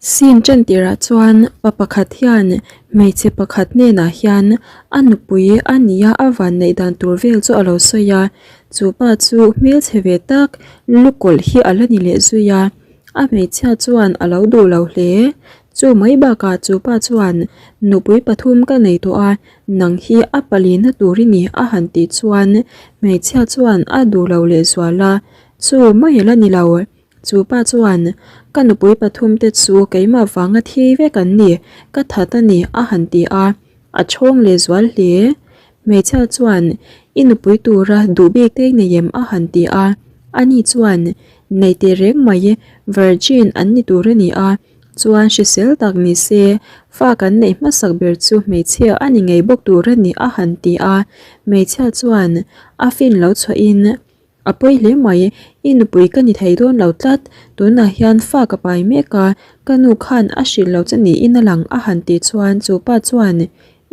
Scene ṭan tirah chuan pa pakhat hian hmeichhe pakhat hnenah hian a nupui a nia a van neih dan tur vel chu a lo sawi a, chu pa chu hmelchhe ve tak lukawlh hi a la ni leh zui a, a hmeichhia chuan a lo duh lo hle. Chu mai bakah chu pa chuan nupui pathum ka nei tawh a, nang hi a palina tur i ni a han tih chuan hmeichhia chuan a duh lo lehzual a, chu mai a la ni lo. Chu pa chuan, Ka nupui pathum te chu keimah vanga thi vek an ni, ka that a ni, a han ti a. A chhawng leh zual hle. Hmeichhia chuan, I nupui tura duh bik te nei em? a han ti a. Ani chuan, Nei teh reng mai, virgin an ni tur a ni a, chuan hrisel tak ni se, fa kan neih hmasak ber chu hmeichhia a ni ngei bawk tur a ni, a han ti a. Hmeichhia chuan, A fin lo chhuahin, A pawi hle mai, i nupui ka ni thei dawn lo tlat, tunah hian fa ka pai mek a, ka nu khan a hrilh lo che niin a lang a han tih chuan chu pa chuan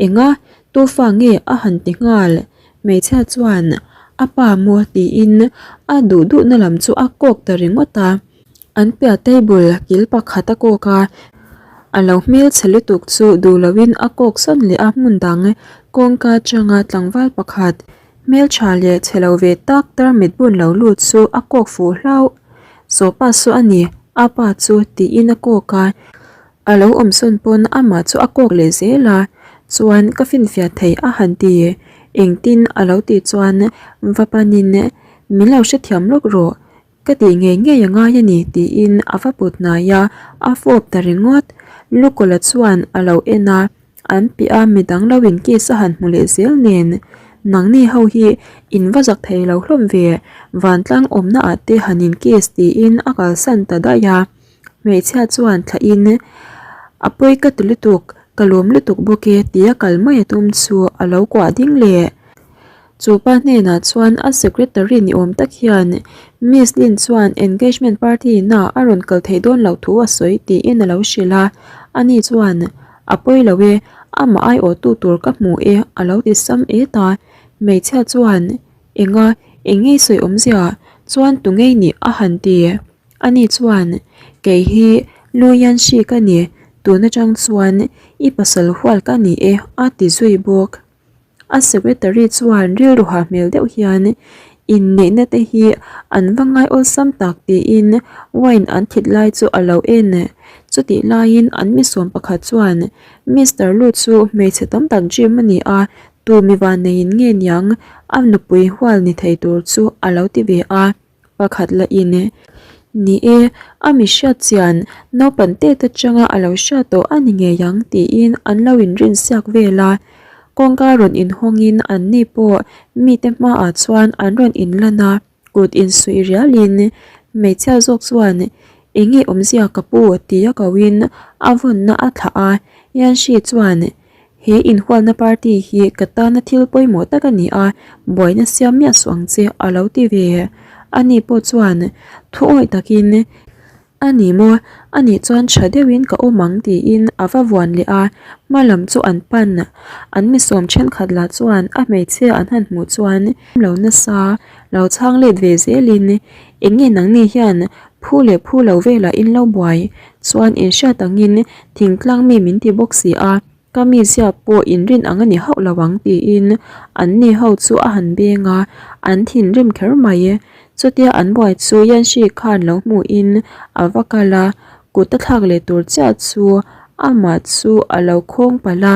Enga, tu fa nge a han ti nghal? Hmeichhia chuan A pa maw tiin a duh duhna lam chu a kawk ta ringawt a, an piah table kil pakhat a kawk a, a lo hmelchhe lutuk chu duh loin a kawk sawn leh a hmun dang kawngka atanga tlangval pakhat Hmeltha leh chhe lo ve tak tarmit bun lo lut chu a kawk fuh hlauh. Sawpa saw a ni, a pa chu tiin a kawk a. A lo awm sawn pawn amah chu a kawk leh zel a, chuan ka finfiah thei a han ti. Engtin a lo tih chuan va panin min lo hrethiam lawk rawh, ka tih ngei ngei a ngai a ni tiin a va put hnai a, a fawp ta ringawt. Lukawla chuan a lo en a. An piah a midang lo in kiss a han hmu leh zel nen nangni ho hi in va zak thei lo hlawm ve vantlang awmna ah te han in kiss tiin a kalsan ta daih a hmeichhia chuan thlah in a pawi ka ti lutuk ka lawm lutuk bawk e tia kal mai a tum chu a lo kuah ding leh. Chu pa hnenah chuan a secretary ni awm tak hian Miss Lin chuan engagement party na a rawn kal theih dawn loh thu a sawi tiin a lo hrilh a, ani chuan A pawi lo e, amah aiawhtu tur ka hmu e a lo ti sam et a, hmeichhia chuan Enga, eng ngei sawi awmzia chuan tu ngei nih a han ti. Ani chuan Kei hi Lu Yanxi ka ni, tun atang chuan i pasal hual ka ni e a ti zui bawk. A secretary chuan rilru ha hmel deuh hian inneihna te hi an va ngai awlsam tak tiin wine an thit lai chu a lo en. Chutih laiin an misawm pakhat chuan Mister Lu chu hmeichhe tam tak gym a ni a, tu mi vanneiin nge niang a nupui hual ni thei tur chu a lo ti ve a. Pakhat la in e. Ni e, a mi hriat chian naupan tet atanga a lo hriat tawh a ni ngei ang tiin an lo inrin siak vel a. Kawngka rawn inhawngin an ni pawh mite hmaah chuan an rawn inlan a, kut insuih rialin hmeichhia zawk chuan eng nge awmzia ka pu tia koin a vawnna a thlah a, Yanshi chuan He inhualna party hi ka tana thil pawimawh tak a ni a, buaina siam miah suh ang che a lo ti ve. Ani pawh chuan thu awih takin, A ni maw, a nih chuan tha deuhin ka awm ang tiin a va vuan leh a, hma lam chu an pan. An misawm thenkhat lah chuan a hmeichhia an han hmuh chuan lo nasa, lo chhang let ve zelin, Eng nge nangni hian phu leh phu lo velah in lo buai? Chuan inhriat angin thingtlang mi min ti bawk si a, ka mizia pawh inrin ang a ni hauh lo ang tiin an ni ho chu a han beng a, an thinrim kher mai. Chutia an buai chu Yanshi khan lo hmuhin a va kal a, kut a thlak leh tur chiah chu amah chu a lo khawng palh a.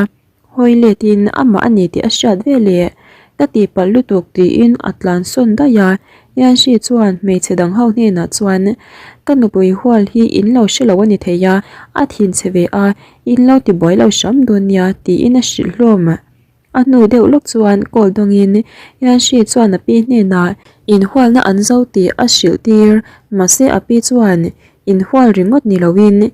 Hawi letin amah a ni tih a hriat ve leh ka tihpalh lutuk tiin a tlan sawn daih a, Yanshi chuan hmeichhe dang ho hnenah chuan ka nupui hual hi in lo hre lo a ni thei a, a thinchhe ve a, in lo tibuai lo hram dawn nia tiin a hrilh hlawm. A hnu deuh lawk chuan call dawngin Yanshi chuan a pi hnenah inhualna an zo tih a hrilh tir, mahse a pi chuan inhual ringawt ni loin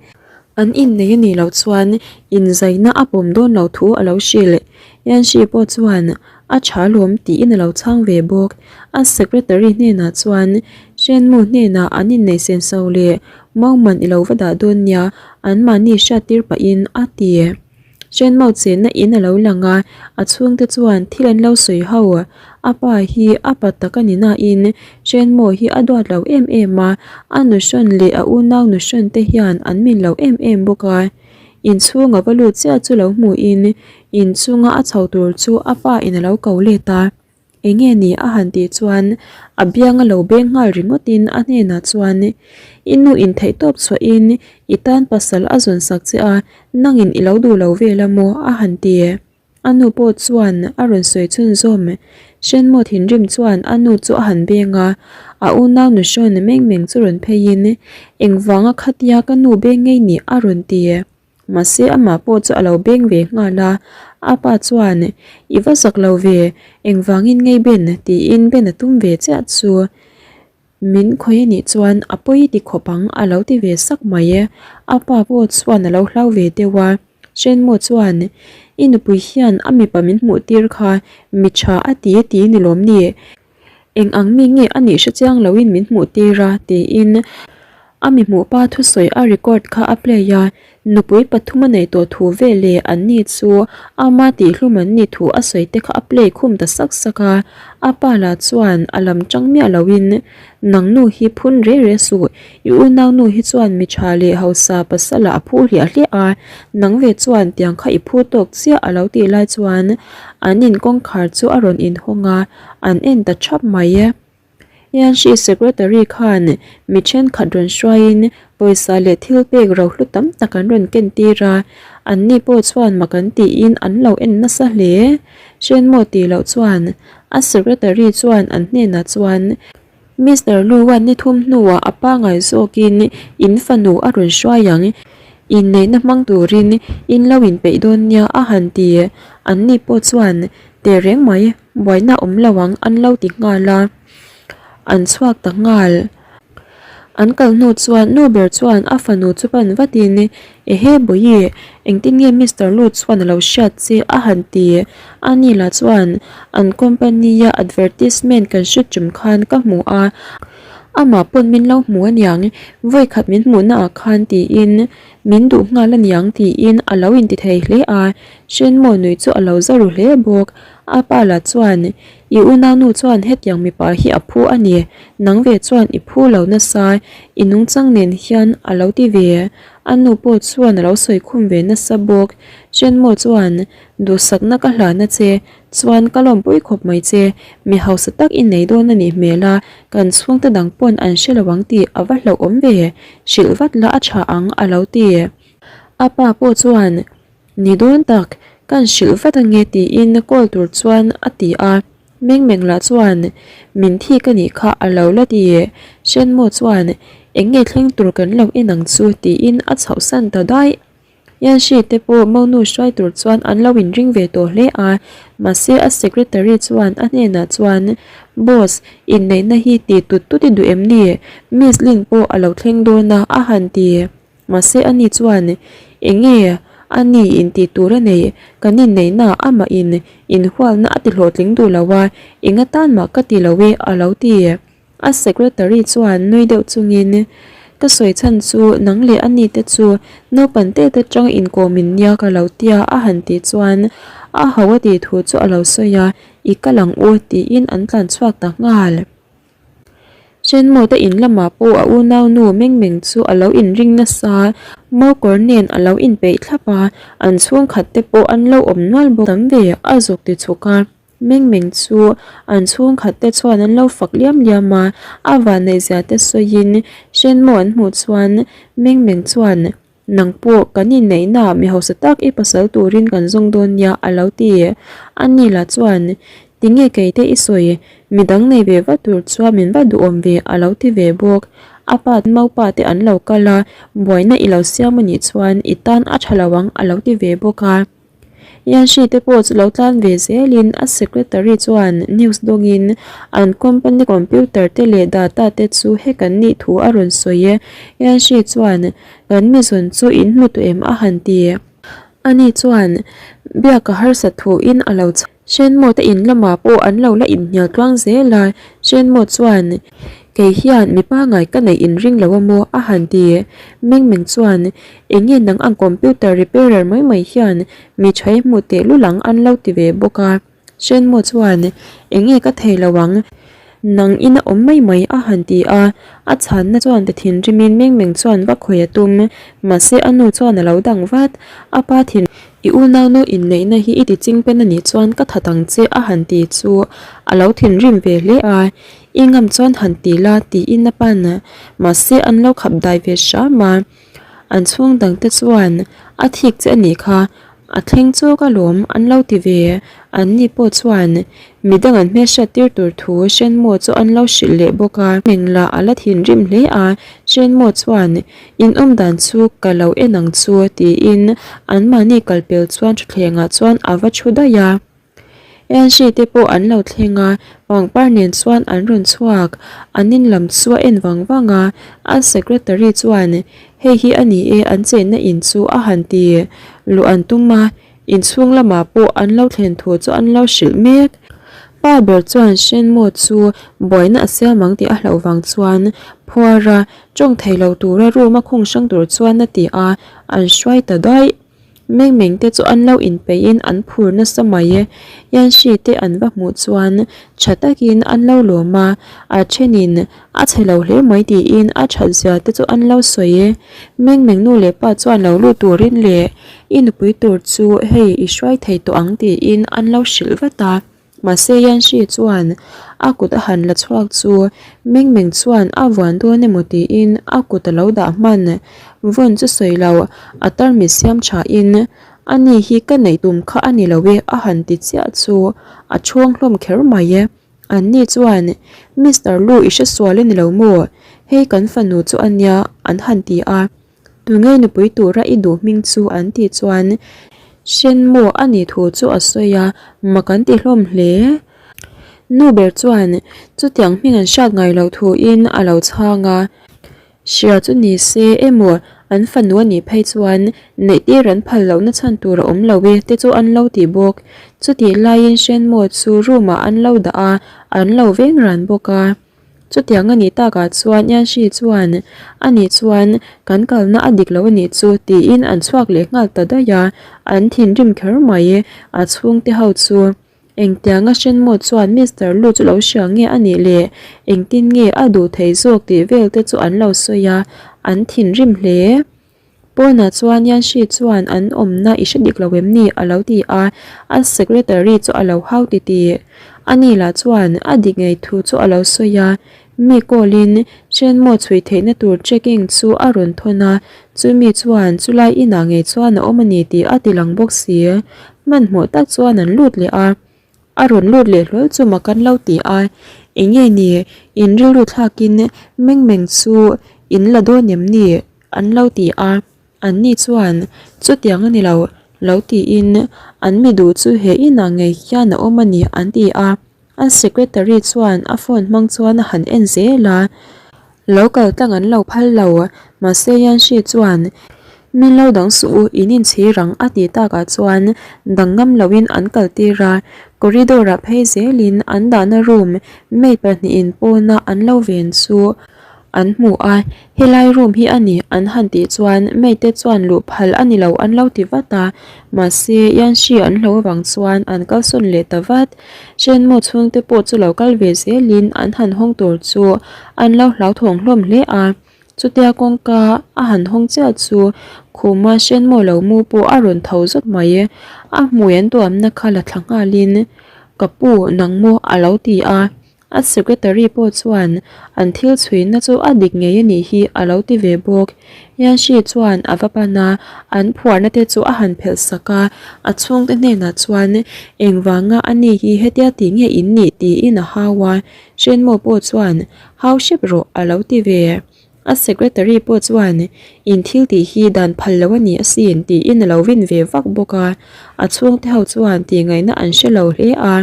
An innei a nih loh chuan inzaina a pawm dawn lo thu a lo hrilh. Yanshi pawh chuan a tha lawm tiin a lo chhang ve bawk. A secretary hnenah chuan Shenmu hnenah an innei senso leh Mauman i lo va dah dawn nia anmahni hriattir pahin a ti. Hrenmau chenna in a lo lang a, a chhungte chuan thil an lo sawi ho. A pa hi a pa tak a ni nain Hrenmaw hi a duat lo em em a, a nuhrawn leh a unau nuhrawn te hian an min lo em em bawk a. Inchhung a va lut chiah chu lo hmuhin inchunga a chho tur chu a pa in a lo ko let a. Enge ni a han tih chuan a biang a lo beng nghal ringawtin a hnenah chuan, I nu in theihtawp chhuahin i tan pasal a zawn sak che a, nangin i lo duh lo vel a maw? a han ti. A nu pawh chuan a rawn sawi chhunzawm. Hrenmaw thinrim chuan a nu chu a han beng a, a unau nu hrawn meng meng chu rawn pheiin, Engvanga khatia ka nu beng ngei ni? a rawn ti. Mahse amah pawh chu a lo beng ve nghal a, a pa chuan, I va zak lo ve, engvangin ngei Ben? tiin Ben a tum ve chiah chu. Min khawih anih chuan a pawi ti khawp ang a lo ti ve sak mai e. A pa pawh chuan a lo hlau ve deuh a, Hrenmaw chuan, I nupui hian a mipa min hmuh tir kha mi tha a ti a ti ni lawm ni? Eng ang mi nge a nih hre chiang loin min hmuh tir a? tiin a mi hmuh pa thusawi a record kha a play a, nupui pathum a nei tawh thu vel leh an ni chu ama tihhlum an ni thu a sawi te kha a play khum ta sak sak a, a pa lah chuan a lam tang miah loin Nang nu hi phun re re suh, i unau nu hi chuan mi tha leh hausa pasal ah a phu hliah hliah a, nang ve chuan tiang kha i phu tawk chiah a lo tih lai chuan an in kawngkhar chu a rawn inhawng a, an en ta thap mai e. Yanshi Secretary khan mi thenkhat rawn hruaiin pawisa leh thil pek rohlu tam tak an rawn ken tir a, anni pawh chuan mak an tiin an lo en nasa hle. Hrenmaw tih loh chuan a Secretary chuan an hnenah chuan Mister Lu-a ni thum hnuah a pangai zawkin in fanu a rawn hruai ang, inneihna hmang turin in lo inpeih dawn nia a han ti. Anni pawh chuan Tehreng mai, buaina awm lo ang an lo ti nghal a, an chhuak ta nghal. An kal hnu chuan nu ber chuan a fanu chu pan vatin, Ehe Bawihi, engtin nge Mister Lu chuan a lo hriat che a han ti? Ani lah chuan an company-a advertisement kan hre tum khan ka hmu a, amah pawn min lo hmu aniang, vawikhat min hmuhna ah khan tiin min duh nghal aniang tiin a lo inti thei hle a, Hrenmaw nui chu a lo za ru hle bawk. A pa lah chuan, I unaunu chuan hetiang mipa hi a phu a ni, nang ve chuan i phu lo nasa, i nungchang nen hian a lo ti ve. A nu pawh chuan a lo sawi khum ve nasa bawk. Hrenmaw chuan, Duhsakna ka hlan a che, chuan ka lawmpui khawp mai che, mi hausa tak i nei dawn a nih hmel a, kan chhungte dang pawn an hre lo ang tih a va hlauhawm ve, hrilh vat la a tha ang a lo ti. A pa pawh chuan, Ni dawn tak, kan hrilh vat ange tiin call tur chuan a ti a, Meng Meng lah chuan, Min thik a nih kha a lo la ti. Hrenmaw chuan, Eng nge thleng tur kan lo en ang chu tiin a chhohsan ta daih. Yanshi te pawh monu hruai tur chuan an lo inring ve tawh hle a, mahse a secretary chuan a hnenah chuan, Boss, inneihna hi ti tut tut i duh em ni? Miss Lin pawh a lo thleng dawn a, a han ti. Mahse ani chuan, Enge a ni intih tur a nei, kan inneihna amah in inhualna a ti hlawhtling duh lo a, eng atan mah ka ti lo e, a lo ti. A secretary chuan nui deuh chungin, Ka sawi chhan chu nang leh a nite chu naupan te te tang inkawm in nia ka lo tia a han tih chuan a ho a tih thu chu a lo sawi a, I kal ang u tiin an tlan chhuak ta nghal. Hrenmaw te in lamah pawh a unaunu Meng Meng chu a lo inring nasa, Maukawr nen a lo inpeih thlap a, an chhungkhat te pawh an lo awm nual bawk tam ve a zuk ti chhuk a. Meng Meng chu an chhungkhat te chuan an lo fak liam liam a, a vanneihzia te sawiin Hrenmaw an hmuh chuan Meng Meng chuan Nang pawh kan inneihna mi hausa tak i pasal turin kan zawng dawn nia a lo ti. Ani lah chuan Tinge kei te i sawi, midang nei ve vat tur chuan min va duhawm ve a lo ti ve bawk. A pa maupa te an lo kal a, buaina i lo siam anih chuan i tan a tha lo ang a lo ti ve bawk a. Yanshi te pawh chu lo tlan ve zelin a secretary chuan news dawngin an company computer te leh data te chu hack an nih thu a rawn sawi e. Yanshi chuan kan mi zawn chu in hmu tawh em a han ti. Ani chuan biak a harsat thuin a lo chhang. Hrenmaw te in lamah pawh an lo la inhnial tluang zel a, Hrenmaw chuan. Kei hian mi pangai ka neih inring lo a maw? a han ti. Mengmeng chuan, Enge nang ang computer repairer mai mai hian mi tha i hmuh teh lul ang an lo ti ve bawk a. Shenmo chuan, Enge ka thei lo ang, nang ina awm mai mai a han ti a, a chhanna chuan ti thinrimin Mengmeng chuan va khawih a tum, mahse a nu chuan a lo dang vat, a pa thin I unaunu inneihna hi i ti chingpen a nih chuan ka that ang che a han ti chu a lo thinrim ve hle a, I ngam chuan han ti la tiin a pan, mahse an lo khap dai ve hram a, an chhung dangte chuan a thik che a nih kha, A thleng chawk alawm an lo ti ve. Anni pawh chuan midang an hmelhriat tir tur thu Shenmo chu an lo hrilh leh bawk a. Mengla a la thinrim hle a, Shenmo chuan in awm dan chu ka lo en ang chu tiin anmahni kalpel chuan thutthlengah chuan a va thu daih a. Enshi te pawh an lo thleng a, pangpar nen chuan an rawn chhuak. An in lam chu a en vang vang a, a secretary chuan, Hei hi a ni e, an chenna in chu a han ti. Luh an tum a, inchhung lamah pawh an lo thlen thu chu an lo hrilh mek. Pa ber chuan Shenmo chu buaina a siam ang tih a hlauh vang chuan phuar a, tawng thei lo tura room a khung hrang tur chuan a ti a, an hruai ta daih. Mengmeng te chu an lo inpeihin an phur nasa mai e. Yanshi te an va hmuh chuan tha takin an lo lawm a, a thenin a chhe lo hle mai tiin a that zia te chu an lo sawi e. Mengmeng nu leh pa chuan lo lut turin leh i nupui tur chu hei i hruai thei tawh ang tiin an lo hrilh vat a. Mahse Yanshi chuan a kut a han la chhuak chu Meng Meng chuan a vuan dawn emaw tiin a kut a lo dah hman. Vawn chu sawi lo, a tarmit siam tha in a ni hi ka neih tum kha a ni lo e a han ti chiah chu a chhawng hlawm kher mai e. An ni chuan Mister Lu i hre sual a ni lo maw? Hei kan fanu chu a nia an han ti a. Tunge nupui tura i duh hming chu an tih chuan Shenmo a nih thu chu a sawi a, mak an ti hlawm hle. Nu ber chuan chutiang hming an hriat ngai loh thuin a lo chhang a, hria chu ni se emaw an fanu a nih phei chuan neih tir an phal lohna chhan tur a awm lo e te chu an lo ti bawk. Chutih laiin Shenmo chu room ah an lo dah a, an lo veng ran bawk a. Chutiang a nih takah chuan Yanshi chuan, A nih chuan kan kalna a dik lo a nih chu, tiin an chhuak leh nghal ta daih a, an thinrim kher mai. A chhungte ho chu engtianga Shenmo chuan Mister Lu chu lo hria nge a nih le, engtin nge a duh thei zawk tih vel te chu an lo sawi a, an thinrim hle. Pawnah chuan Yanshi chuan an awmna i hre dik lo em ni? a lo ti a, a secretary chu a lo hau ti ti. Ani lah chuan a dik ngei thu chu a lo sawi a, mi call in Chenmo chhui theihna tur checking chu a rawn thawn a, chumi chuan chulai inah ngei chuan a awm a ni tih a ti lang bawk si. Hmanhmawh tak chuan an lut leh a. A rawn lut leh hlawl chu mak an lo ti a, eng nge ni in rilru thlakin meng meng chu in la dawn em ni? An lo ti a, anni chuan chutiang a ni lo, lo tiin an mi duh chu he inah ngei hian a awm a ni an ti a, an secretary chuan a phone hmang chuan a han en zel a, lo kal tlang an lo phal lo, mahse Yanshi chuan min lo dang suh u in inchhir ang a tih takah chuan dang ngam loin an kal tir a, corridor ah phei zelin an dahna room maid pahnihin pawna an lo ven chu An hmu a, helai room hi a ni an han tih chuan maid te chuan luh phal a ni lo an lo ti vat a, mahse Yanshi an hlo avang chuan an kalsawn leh ta vat. Shenmo chhungte pawh chu lo kal ve zelin an han hawng tur chu an lo hlauthawng hlawm hle a, chutia kawngka a han hawng chiah chu khuma Shenmo lo mu pawh a rawn tho zawt mai. A hmui an tuamna kha la thla nghalin Ka pu nang maw a lo ti a. A secretary pawh chuan an thil chhuina chu a dik ngei a nih hi a lo ti ve bawk. Yanshi chuan a va pan a, an phuarna te chu a han phelh sak a, a chhungte hnenah chuan engvanga a ni hi hetia tih nge in nih tiin a hau a, Shenmo pawh chuan hau hrep rawh a lo ti ve. A secretary pawh chuan in thil tih hi dan phal lo a ni asin tiin a lo vin ve vak bawk a, a chhungte ho chuan tih ngaihna an hre lo hle a.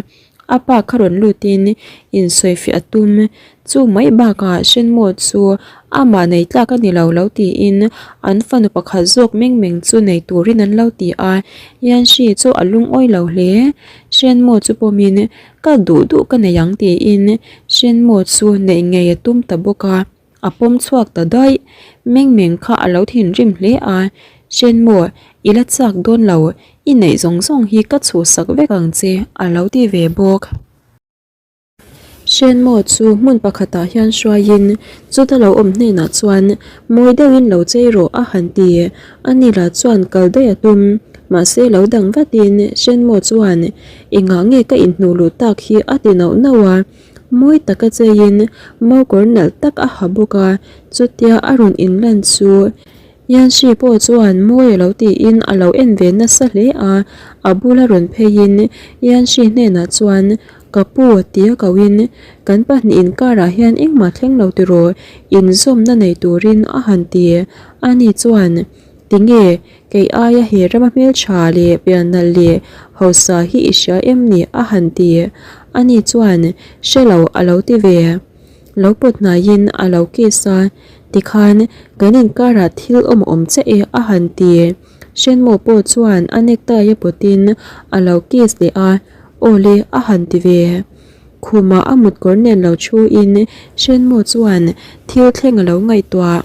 A pa kha rawn lutin insawifiah a tum. Chu mai bakah Shenmo chu amah nei tlak a ni lo lo tiin an fanu pakhat zawk meng meng chu nei turin an lo ti a. Yanshi chu a lungawi lo hle. Shenmo chu pawmin ka duh duh ka nei ang tiin Shenmo chu neih ngei a tum ta bawk a. A pawm chhuak ta daih. Meng meng kha a lo thinrim hle a, Shenmo, i la chak dawn lo, i neih zawng zawng hi ka chhuhsak vek ang che, a lo ti ve bawk. Shenmo chu hmun pakhatah hian hruaiin chuta lo awm hnenah chuan mawi deuhin lo chei rawh a han ti. Ani lah chuan kal daih a tum, mahse lo dang vatin Shenmo chuan engah nge ka inhnuh luh tak hi a ti nauh nauh a. Mawi taka cheiin mokawr nalh tak a ha bawk a, chutia a rawn inlan chu Yanshi pawh chuan mawi a lo tiin a lo en ve nasa hle a, a bula rawn pheiin Yanshi hnenah chuan Ka pu tia koin kan pahnih inkarah hian engmah thleng lo tiraw inzawmna nei turin a han ti. Ani chuan Tinge Kei aia he rama hmeltha leh piannalh leh hausa hi i hria em ni? a han ti. Ani chuan, Hre lo, a lo ti ve. Lo pawt hnaiin a lo kiss a, tikhan kan inkarah thil awm a awm chiah e, a han ti. Hrenmaw pawh chuan a necktie a pawtin a lo kiss leh a, Aw le, a han ti ve. Khumah a mutkawr nen lo thuin Hrenmaw chuan thil thleng a lo ngaihtuah.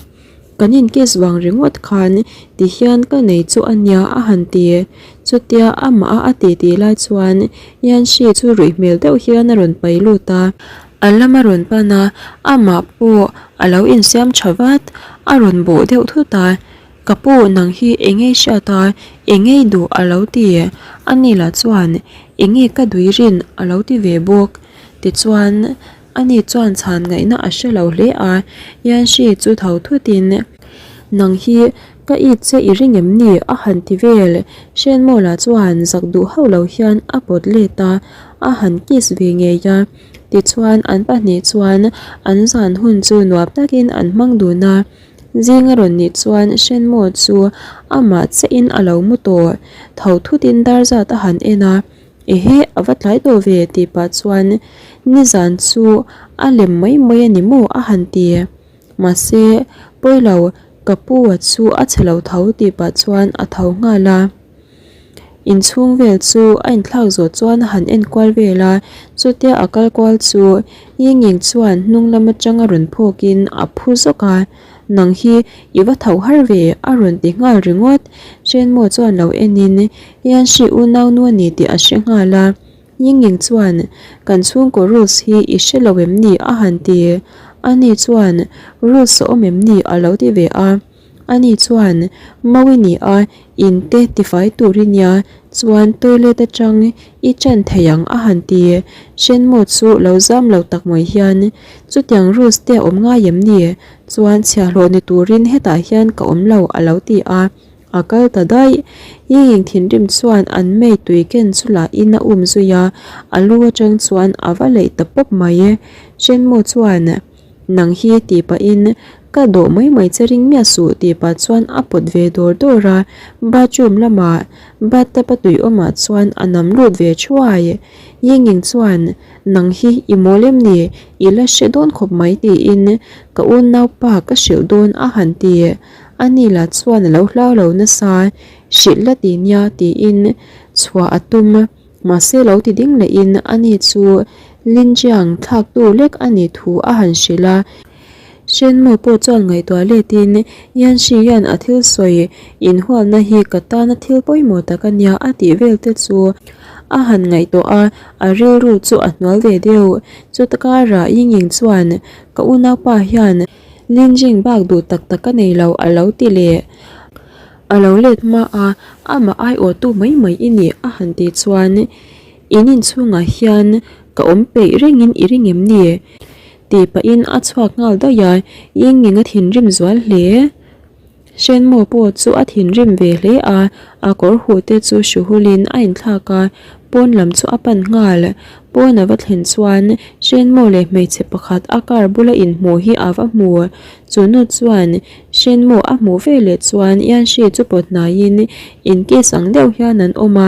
Kan in kiss vang ringawt khan ti hian ka nei chu a nia a han ti. Chutia amah a a ti tih lai chuan Yanshi chu ruih hmel deuh hian a rawn pai lut a. A lam a rawn pan a, amah pawh a lo insiam tha vat, a rawn bawh deuh thut a. Ka pu nang hi eng nge hriat a, eng nge duh a lo ti. Ani lah chuan eng nge ka dui rin a lo ti ve bawk. Tichuan. Ani chuan chhan ngaihna a hre lo hle a, Yanshi chu tho thutin, Nang hi ka it che i ring em ni? a han ti vel. Hrenmawla chuan zak duh hauh lo hian a pawt let a, a han kiss ve ngei a. Tichuan an pahnih chuan an zan hun chu nuam takin an hmang dun a. Zing a rawn nih chuan Hrenmaw chu amah chiahin a lo mu tawh. Tho thutin dar zat a han en a. Ehe, a va tlai tawh ve tih pah chuan nizan chu a lem mai mai a ni maw a han ti. Mahse, pawilo ka pu a chu a chhe lo tho tih pah chuan a tho nghal a. Inchhung vel chu a inthlak zawh chuan a han en kual vel a, chutia a kal kual chu Yingying chuan hnung lam atanga rawn phawkin a phu zawk a. Nang hi i va tho har ve a rawn ti nghal ringawt. Hrenmaw chuan lo enin Yanshi unaunu a ni tih a hre nghal a. Yingying chuan kan chhungkaw rules hi i hre lo em ni a han ti. Ani chuan rules a awm em ni a lo ti ve a. Ani chuan Mawi ni a in te tifai tur i nia chuan toilet atang i chan thei ang a han ti. Hrenmaw chu lo zam lo tak mai hian chutiang rules te a awm ngai em ni? Chuan chhiahhlawh ni turin hetah hian ka awm lo a lo ti a, a kal ta daih. Ying thinrim chuan an mei tui ken chu lahin a um zui a, a lu atang chuan a va leih ta pawp mai. Hrenmaw chuan. Nang hi tih pahin ka dawh mai mai che ring miah suh tih pah chuan a pawt ve dawr dawr a, bathroom lamah bathtub a tui awmah chuan a nam lut ve thuai. Yingying chuan nang hi i mawl em ni? I la hre dawn khawp mai tiin ka unaupa ka hrilh dawn a han ti. Ani lah chuan a lo hlau lo nasa, hrilh la ti nia tiin chhuah a tum. Mahse lo ti ding lehin ani chu Linjiang thlaktu lek a nih thu a han hrilh a. Shenmo pawh chuan ngaihtuah letin Yanshi hian a thil sawi inhualna hi ka tana thil pawimawh tak a nia a tih vel te chu a han ngaihtuah a, a rilru chu a hnual ve deuh. Chuta karah Yingying chuan ka unaupa hian Linjing bak duh tak tak a nei lo a lo ti leh. A lo let hma a, amah aiawhtu mai mai i nih a han tih chuan in inchhungah hian ka awm peih rengin i ring em ni? tih pahin a chhuak nghal daih a, Yingying a thinrim zual hle. Shenmo pawh chu a thinrim ve hle a, a kawr huh te chu hruhulin a inthlak a, pawn lam chu a pan nghal. Pawn a va thlen chuan Shenmo leh hmeichhe pakhat a car bula inhmuh hi a va hmu. Chu nu chuan Hrenmaw a hmuh ve leh chuan Yanshi chu pawt hnaiin in kiss ang deuh hian an awm a.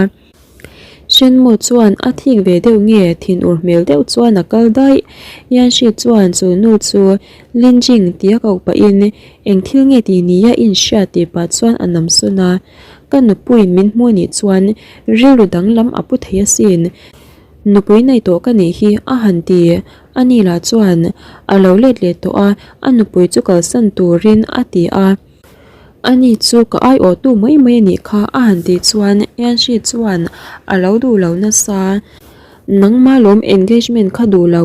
Shenmo chuan a thik ve deuh nge thinur hmel deuh chuan a kal daih. Yanshi chuan chu nu chu Linjing tia koh pahin eng thil nge tih nia inhria tih pah chuan a nam sawn a. Ka nupuiin min hmu anih chuan rilru danglam a pu thei asin. Nupui nei tawh ka nih hi a han ti. Ani lah chuan a lo let leh tawh a, a nupui chu kalsan turin a ti a. Ani chu ka aiawhtu mai mai a nih kha a han tih chuan Yanshi chuan a lo duh lo nasa. Nangma lawm engagement kha duh lo,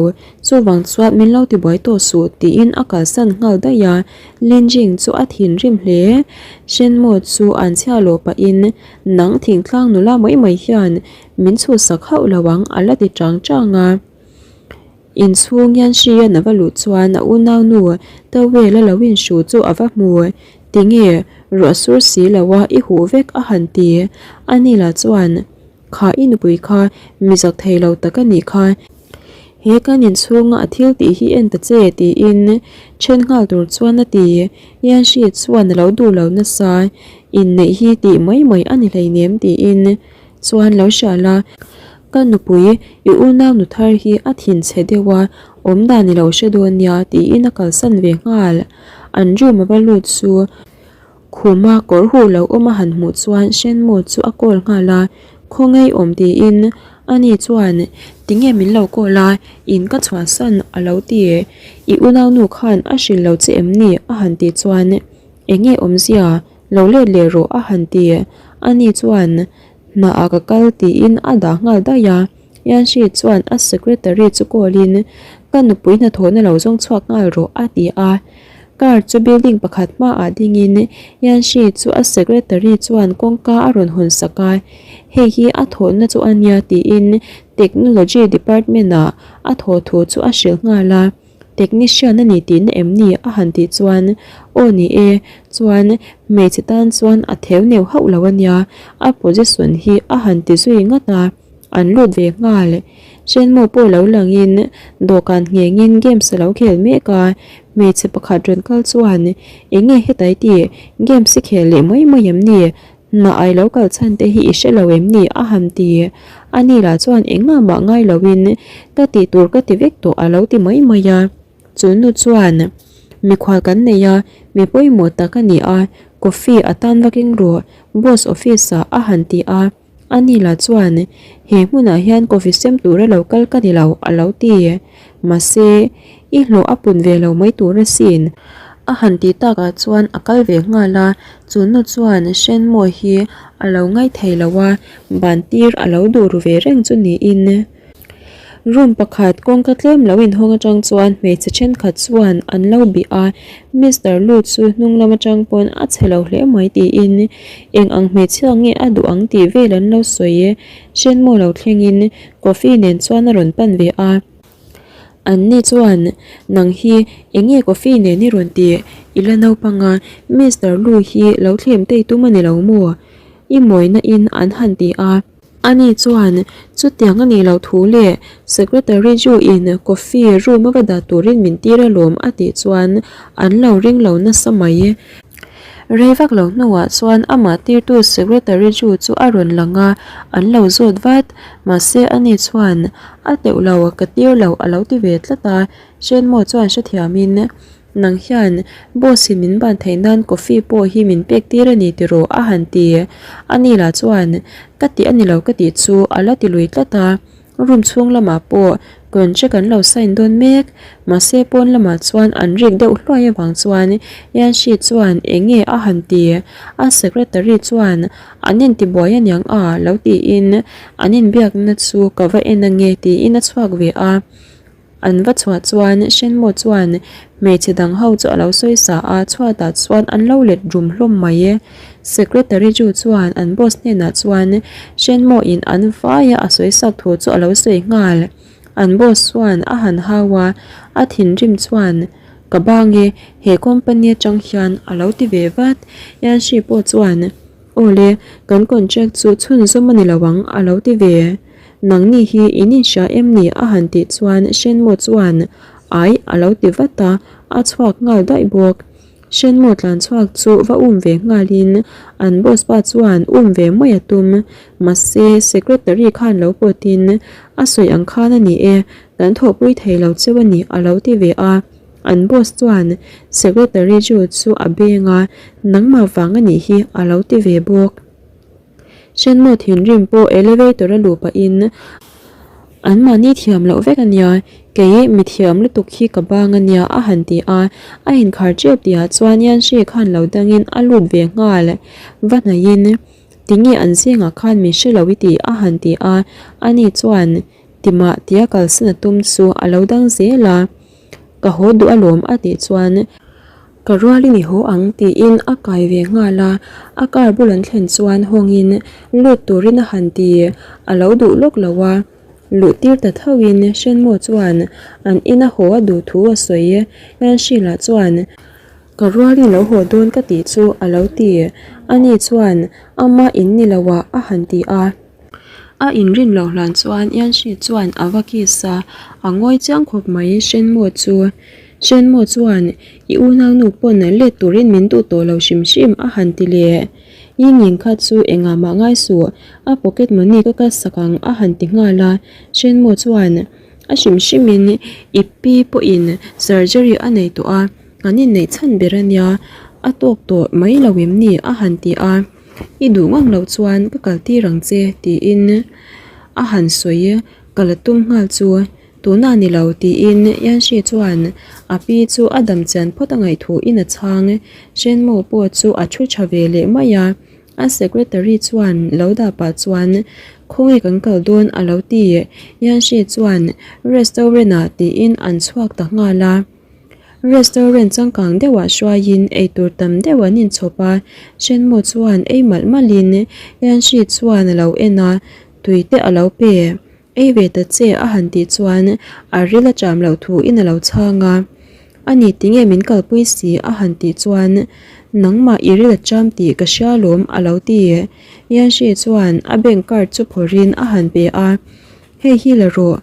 chuvang chuan min lo tibuai tawh suh tiin a kalsan nghal daih a. Lin Jing chu a thinrim hle. Shenmo chu an chhiah lawh pahin nang thingtlang nula mai mai hian Min chhuhsak hauh lo ang a la ti chang chang a. Inchhung hian hri a va luh chuan a unaunu towel a lo inhru chu a va hmu. Tinge ruah sur si lo a i huh vek a han ti. Ani lah chuan Kha i nupui kha mi zak thei lo tak a nih kha. He kan inchhunga a thil tih hi en ta che tiin then nghal tur chuan a ti. Yanshi chuan a lo duh lo nasa. Inneih hi tih mai mai a ni hleinem tiin. Chuan lo hria la, ka nupui i unau nu thar hi a thin chhe deuh a, awm dan i lo hre dawn nia tiin a kalsan ve nghal. An room a va lut chu khuma kawr huh lo awm a han hmuh chuan Shenmo chu a call nghal a, Khawngaih awm tiin ani chuan tinge min lo call a, in ka chhuahsan a lo ti. I unau nu khan a hrilh lo che em ni a han tih chuan enge awmzia Lo let leh rawh a han ti. Ani chuan hna ah ka kal tiin a dah nghal daih a. Yanshi chuan a secretary chu call in ka nupui hnathawhna lo zawng chhuak nghal rawh a ti a. Car chu building pakhat hmaah dingin Yanshi chu a secretary chuan kawngka a rawn hawn sak a. Hei hi a thawhna chu a nia tiin technology department ah a thawh thu chu a hrilh nghal a. Technician a ni tihna em ni? a han tih chuan, Aw ni e, chuan hmeichhe tan chuan a theu neu hauh lo a nia, a position hi a han ti zui ngat a, an lut ve nghal. Shenmue pawh lo langin dawhkan nghengin games a lo khel mek a, hmeichhe pakhat rawn kal chuan, Enge hetai tih, games i khel leh mai mai em ni? Hna ai lo kal chhan te hi i hre lo em ni? a han ti. Ani lah chuan engah mah ngai loin ka tih tur ka ti vek tawh a lo ti mai mai a. Chu nu chuan, Mikhual kan nei a, mi pawimawh tak a ni a, coffee a tan vak eng rawh, boss office ah a han ti a. Ani lah chuan, He hmunah hian coffee sem tura lo kal ka ni lo, a lo ti. Mahse, i hlawh a pun ve lo mai tur asin. A han tih takah chuan a kal ve nghal a, chu nu chuan Shenmue hi a lo ngaih thei lo a, ban tir a lo duh ru ve reng chu niin. Room pakhat kawngka tlem lo inhawng atang chuan hmeichhe thenkhat chuan an lo bih a, Mister Lu chu hnung lam atang pawn a chhe lo hle mai tiin eng ang hmeichhia nge a duh ang tih vel an lo sawi. Shenmue lo thlengin coffee nen chuan a rawn pan ve a. Anni chuan, Nang hi eng nge coffee nen i rawn tih? I la naupang a, Mister Lu hi lo thlem tei tum a ni lo maw? I mawina in an han ti a. Ani chuan, Chutiang a nih loh thu leh Secretary Ju in coffee room a va dah turin min tir alawm a tih chuan an lo ring lo nasa mai. Rei vak lo hnuah chuan amah tirtu Secretary Ju chu a rawn lang a, an lo zawt vat. Mahse ani chuan, A teuh lo, ka tir lo a lo ti ve tlat a, Shenmo chuan hrethiamin, Nang hian boss in min ban theih nan coffee pawh hi min pek tir a ni tiraw a han ti. Ani lah chuan, Ka tih a ni lo ka tih chu a la ti lui tlat a. Room chhung lamah pawh contract an lo sign dawn mek. Mahse pawn lamah chuan an rik deuh hluai avang chuan Yanshi chuan eng nge a han ti? A secretary chuan an intibuai aniang a lo tiin an inbiakna chu ka va en ange tiin a chhuak ve a. An va chhuah chuan Shenmo chuan hmeichhe dang ho chu a lo sawi sa a, chhuatah chuan an lo let rum hlawm mai e. Secretary chu chuan an boss hnenah chuan Shenmo in an vaia a sawi sak thu chu a lo sawi nghal. An boss chuan a han hau a, a thinrim chuan Ka bang e, he company atang hian a lo ti ve vat. Yanshi pawh chuan Awle, kan contract chu chhunzawm a ni lo ang a lo ti ve. Nangni hi in inhria em ni? a han tih chuan Shenmo chuan Ai a lo ti vat a, a chhuak nghal daih bawk. Shenmo tlan chhuak chu va um ve nghalin an boss pa chuan um ve mai a tum. Mahse, secretary khan lo pawtin a sawi ang khan a ni e, kan thawhpui thei lo cheu a ni a lo ti ve a. An boss chuan secretary chu chu a beng a, nangmah vang a nih hi a lo ti ve bawk. Shenmo thinrim pawh elevator a luh pahin an mahni thiam loh vek a nia, kei mi thiam lutuk hi ka bang a nia a han ti a, a inkhar tep tihah chuan Yanshi khan lo dangin a lut ve nghal va hnaihin tinge an zingah khan min hre lo i tih a han ti a, ani chuan timah tia kalsan a tum chu a lo dang zel a, ka haw duh alawm a tih chuan. Ka rualin i haw ang tiin a kai ve nghal a, a car bul an thlen chuan hawngin lut turin a han ti, a lo duh lawk lo a. Luh tir ta thoin Shenmo chuan an ina haw a duh thu a sawi, Yanshila chuan ka rualin lo haw dawn ka tih chu a lo ti, ani chuan ama in ni lo ah a han ti a. A inrin loh hlan chuan Yanshi chuan a va kiss a, a ngawi chiang khawp mai Shenmo chu. Shenmo chuan, I unaunu pawn let turin min duh tawh lo hrim hrim a han ti leh. Yingying kha chu engah mah ngai suh, a pocket money ka kalsak ang a han ti nghal a. Shenmo chuan, A hrim hrimin i pi pawhin surgery a nei tawh a, kan inneih chhan ber a nia, a tawk tawh mai lo em ni a han ti a. I duh ngang loh chuan ka kal tir ang che tiin a han sawi ka la tum nghal chu tunah ni lo tiin Yanshi chuan a pi chu a dam chian phawt a ngaih thu in a chhang. Shenmo pawh chu a thu tha ve leh mai a, a secretary chuan lo dah pah chuan khawnge kan kal dawn a lo ti. Yanshi chuan restaurant ah tiin an chhuak ta nghal a. Restaurant changkang deuhah hruaiin eitur tam deuh an inchhawp a, Shenmo chuan ei malh malhin Yanshi chuan a lo en a, tui te a lo pe. Ei ve ta che a han tih chuan a ril a cham loh thuin a lo chhang a, A ni tinge min kalpui si a han tih chuan nangmah i ril a cham tih ka hria lawm a lo ti. Yanshi chuan a bank card chu phawrhin a han pe a, Hei hi la rawh.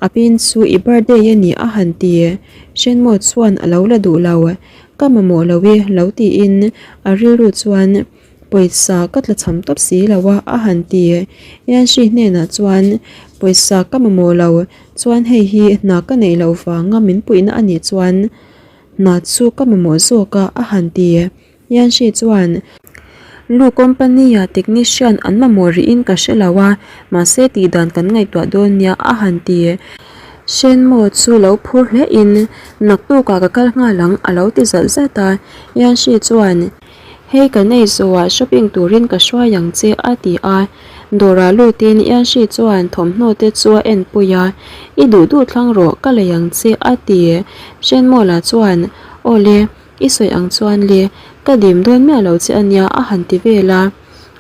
A pin chu i birthday a ni a han ti. Shenmo chuan a lo la duh lo. Ka mamawh lo e lo tiin a rilru chuan pawisa ka tla cham tawp si lo a a han ti. Yanshi hnenah chuan pawisa ka mamawh lo chuan hei hi hna ka neih loh vanga min puihna a nih chuan hna chu ka mamawh zawk a a han ti. Yanshi chuan, Lu company-a technician an mamawh rihin ka hre lo a, mahse tih dan kan ngaihtuah dawn nia a han ti. Shenmo chu lo phur hlein, Naktukah ka kal nghal ang a lo ti zat zat a. Yanshi chuan, Hei kan ei zawhah shopping turin ka hruai ang che a ti a. Dawrah lutin Yanshi chuan thawmhnaw te chu a enpui a, I duh duh thlang rawh ka lei ang che a ti. Shenmo lah chuan, Awle. I sawi ang chuan le, ka dim dawn miah lo che a nia a han ti vel a.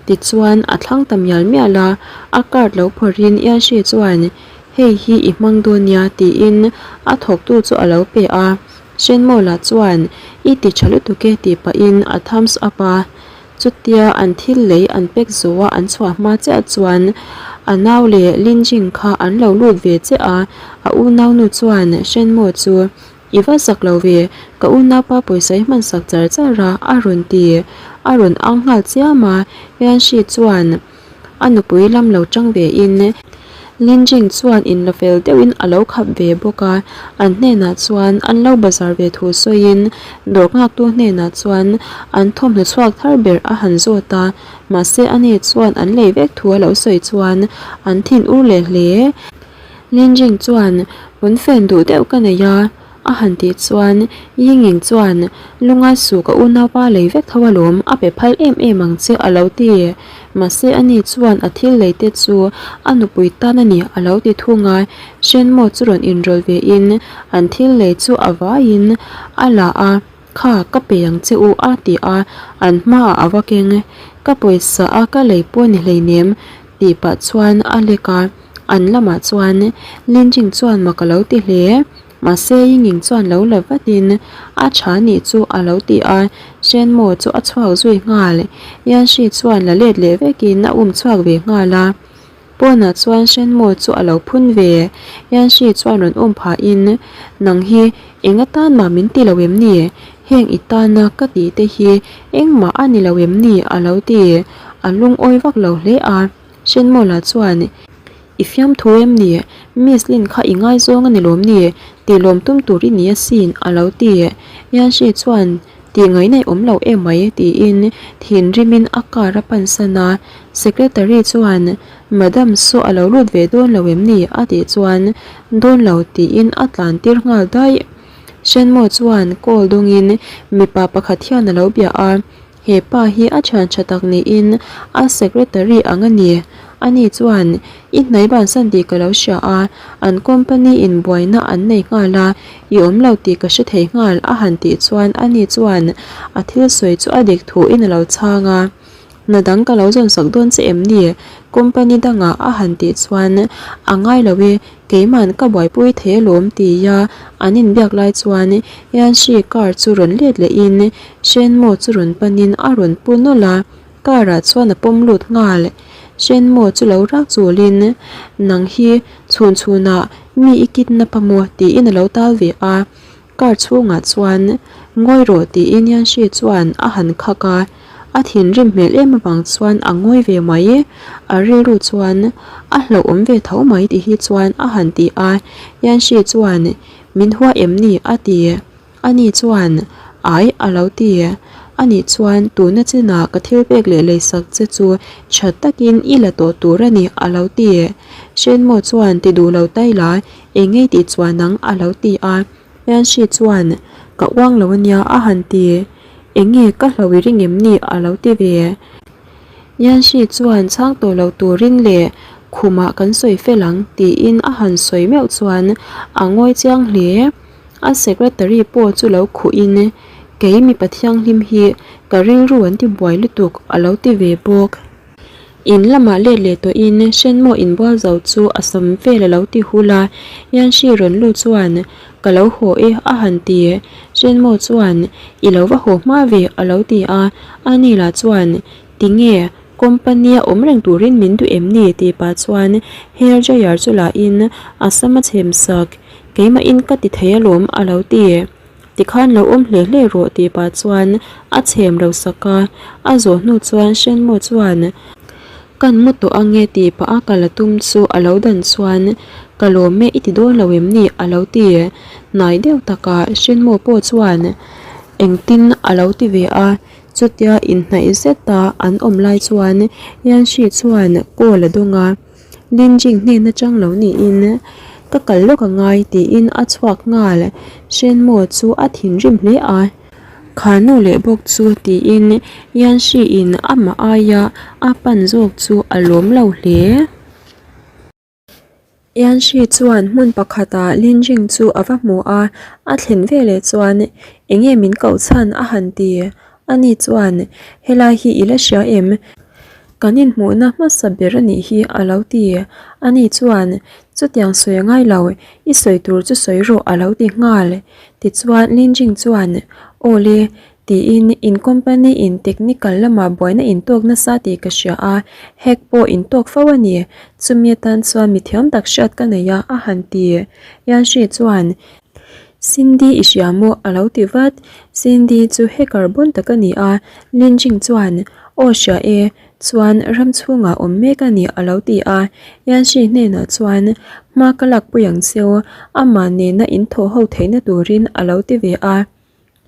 Tichuan a thlang ta mial mial a, a card lo phawrhin Yanshi chuan hei hi i hmang dawn nia tiin a thawktu chu a lo pe a. Shenmawla chuan i ti tha lutuk e tih pahin a thumbs up a. Chutia an thil lei an pack zawh a an chhuah hma chiah chuan a nau leh Linjing kha an lo lut ve chiah a, a unaunu chuan Shenmaw chu I va zak lo ve, ka unaupa pawisa i hman sak char char a, a rawn ti. A rawn ang nghal chiam a, Yanshi chuan a nupui lam lo tang ve in, Linjing chuan in la fel deuhin a lo khap ve bawk a, an hnenah chuan an lo bazar ve thu sawiin dawr nghaktu hnenah chuan an thawmhnaw chhuak thar ber a han zawt a, mahse ani chuan an lei vek thu a lo sawi chuan an thin ur leh hle. Linjing chuan, Pawnfen duh deuh ka nei a, a han tih chuan Yingying chuan, Lungai suh ka unaupa lei vek tho alawm, a pe phal em em ang che a lo ti. Mahse ani chuan a thil lei te chu a nupui tan a ni a lo ti thung a, Shenmo chu rawn inrawlh ve in an thil lei chu a vaiin a la a. Kha, ka pe ang che u a ti a, an hmaah a va keng. Ka pawisa a ka lei pawh ni hleinem tih pah chuan a lek a, an lamah chuan Linjing chuan mak a lo ti hle. Mahse Yingying chuan lo la vatin a tha nih chu a lo ti a, Shenmo chu a chhuak zui nghal. Yanshi chuan la let leh vekin a um chhuak ve nghal a. Pawnah chuan Shenmo chu a lo phun ve. Yanshi chuan rawn um phahin, Nang hi eng atan mah min ti lo em ni? Heng i tana ka tih te hi engmah a ni lo em ni? a lo ti. A lungawi vak lo hle a. Hrenmawla chuan, I fiamthu em ni? Miss Lin kha i ngaizawng a ni lawm ni? Tih lawm tum tur i ni asin, a lo ti. Yanshi chuan, Tih ngaihna i awm lo em mai, tiin thinrimin a car a pansan a. Secretary chuan, Madam saw a lo lut ve dawn lo em ni? a tih chuan, Dawn lo, tiin a tlan tir nghal daih. Hrenmaw chuan call dawngin mipa pakhat hian a lo bia a. He pa hi a thian tha tak niin a secretary ang a ni. Ani chuan, I hnai bansan tih ka lo hria a, an company in buaina an nei nghal a, i awm lo tih ka hre thei nghal a han tih chuan ani chuan a thil sawi chu a dik thuin a lo chhang a. Hna dang ka lo zawn sak dawn che em ni? Company dangah a han tih chuan a ngai lo e, keiman ka buaipui thei alawm tia an inbiak lai chuan Yanshi car chu rawn let lehin Shenmo chu rawn panin a rawn pu nawlh a, car ah chuan a pawm lut nghal. Shenmo chu lo rak chulin Nang hi chhun chhunah mi i kidnap a maw? tiin a lo tal ve a. Car chhungah chuan ngawi rawh tiin Yanshi chuan a han khak a, a thinrim hmel em avang chuan a ngawi ve mai. A rilru chuan a hlauhawm ve tho mai ti hi chuan a han ti a, Yanshi chuan min hua em ni a ti. Ani chuan ai a lo ti. Ani chuan tuna chinah ka thil pek leh leisak che chu tha takin i la tawh tur a ni a lo ti. Shenmo chuan ti duh lo tai la Eng ngei tih chuan ang a lo ti a, Yanshi chuan ka uang lo ania a han ti. Eng nge ka hlo i ring em ni a lo ti ve. Yanshi chuan chhang tawh lo turin leh khumah kan sawi fel ang tiin a han sawi meuh chuan a ngawi chiang hle. A secretary pawh chu lo khuhin kei mipa thianghlim hi ka rilru an ti buai lutuk a lo ti ve bawk. In lamah let leh tawhin Hrenmaw inbual zo chu a sam vel a lo ti hul a, Yanshi rawn lut chuan Ka lo haw e a han ti. Hrenmaw chuan I lo va haw hma ve a lo ti a, ani lah chuan Tinge company a awm reng turin min duh em ni tih pah chuan hair dryer chu lahin a sam a chhem sak, Keimahin ka ti thei alawm a lo ti. Tikhan lo awm hle hle rawh tih pah chuan a chhem lo sak a, a zawh hnu chuan Shenmo chuan Kan mu tawh ange tih pah a kal a tum chu a lo dan chuan Ka lawm e i ti dawn lo em ni a lo ti. Hnai deuh takah Shenmo pawh chuan engtin a lo ti ve a, chutia inhnaih zeta an awm lai chuan Yanshi chuan call a dawng a. Linjing hnen atang lo niin ka kal lawk a ngai tiin a chhuak nghal. Shenmo chu a thinrim hle a, Kha nu leh bawk chu tiin Yanshi in amah aia a pan zawk chu a lawm lo hle. Yanshi chuan hmun pakhatah Linjing chu a va hmu a, a thlen veleh chuan enge min koh chhan a han ti. Ani chuan helai hi i la hria em? Kan inhmuhna hmasa ber a nih hi a lo ti. Ani chuan, Chutiang sawi a ngai lo, i sawi tur chu sawi rawh a lo ti nghal. Tichuan Linjing chuan, Aw le, tiin in company in technical lamah buaina intawk nasa tih ka hria a, hack pawh intawk fo a ni. Chumi atan chuan mithiam tak hriat ka nei a, a han ti. Yanshi chuan, Cindy i hria maw? a lo ti vat. Cindy chu hacker bawn tak a ni a, Linjing chuan, Aw hria e, chuan ram chhungah awm mek a ni a lo ti a. Yanshi hnenah chuan, Hma ka lakpui ang cheu, amah nena in thawh ho theihna turin a lo ti ve a.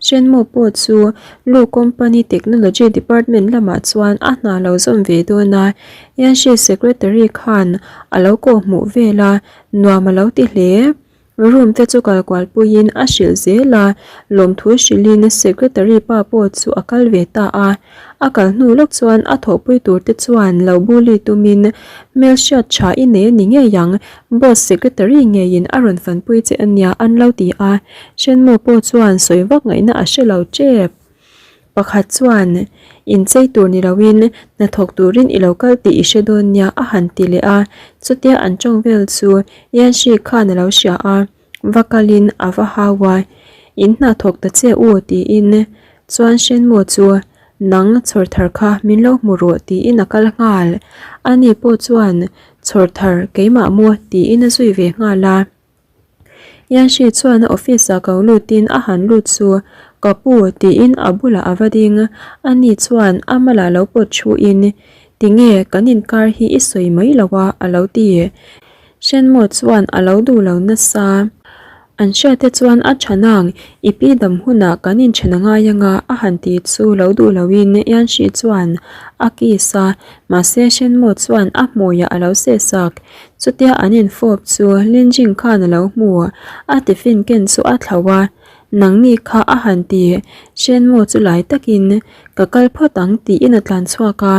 Shenmo pawh chu Lu Company Technology Department lamah chuan a hna lo zawm ve dawn a, Yanshi Secretary khan a lo kawhhmuh vel a, nuam a lo ti hle. Room te chu kal kual puiin a hrilh zel a, lawmthu hrilhin secretary pa pawh chu a kal ve ta a. A kal hnu lawk chuan a thawhpui tur te chuan lo bully tumin hmelhriat tha i nei a ni ngei ang, boss secretary ngeiin a rawn fanpui che a nia an lo ti a. Shenmo pawh chuan sawi vak ngaihna a hre lo tep. Pakhat chuan, Inchei tur ni loin hnathawk turin i lo kal tih i hre dawn nia a han ti leh a. Chutia an tawng vel chu Yanshi khan a lo hria a, va kalin a va hau a, In hnathawk ta che u tiin chuan Shenmo chu nang chhawr thar kha min lo hmu rawh tiin a kal nghal. Ani pawh chuan chhawr thar keimah maw tiin a zui ve nghal a. Yanshi chuan a office ah ko lutin a han lut chu Ka pu, tiin a bulah a va ding. Ani chuan a malah lo pawt thuin, Tinge kan inkar hi i sawi mai lo a? a lo ti. Hrenmaw chuan a lo duh lo nasa. An hriat te chuan a tha nang, i pi dam hunah kan inthen a ngai anga a han ti chu lo duh loin Yanshi chuan a kiss a, mahse Hrenmaw chuan a hmuiah a lo seh sak. Chutia an infawp chu Linjing khan a lo hmu, a tiffin ken chu a thlauh a, Nangni kha a han ti, Hrenmaw chu lai takin ka kal phawt ang tiin a tlan chhuak a.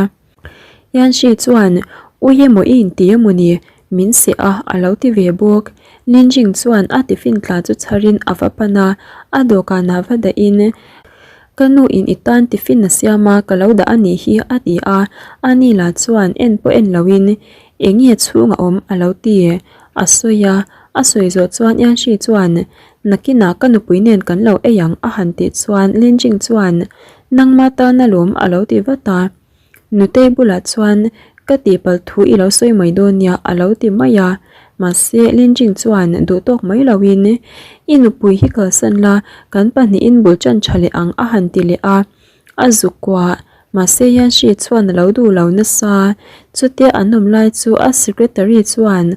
Yanshi chuan, Ui emaw i inti emaw ni? Min seh a, a lo ti ve bawk. Linjing chuan a tiffin tla chu chharin a va pan a, a dawhkanah va dahin, Ka nu in i tan tiffin a siam a, ka lo dah a nih hi, a ti a. Ani lah chuan en pawh en loin, Eng nge chhung a awm? a lo ti. A sawi a, a sawi zawh chuan Yanshi chuan, Nakinah ka nupui nen kan lo ei ang, a han tih chuan Linjing chuan, Nangma tan alawm, a lo ti vat a. Nutei bulah chuan ka tihpalh thu i lo sawi mai dawn nia a lo ti mai a, mahse Linjing chuan duh tawk mai loin I nupui hi kalsan la, kan pahnihin bul tan tha leh ang a han ti leh a, a zuk kuah, mahse Yanshi chuan a lo duh lo nasa, chutia an awm lai chu a secretary chuan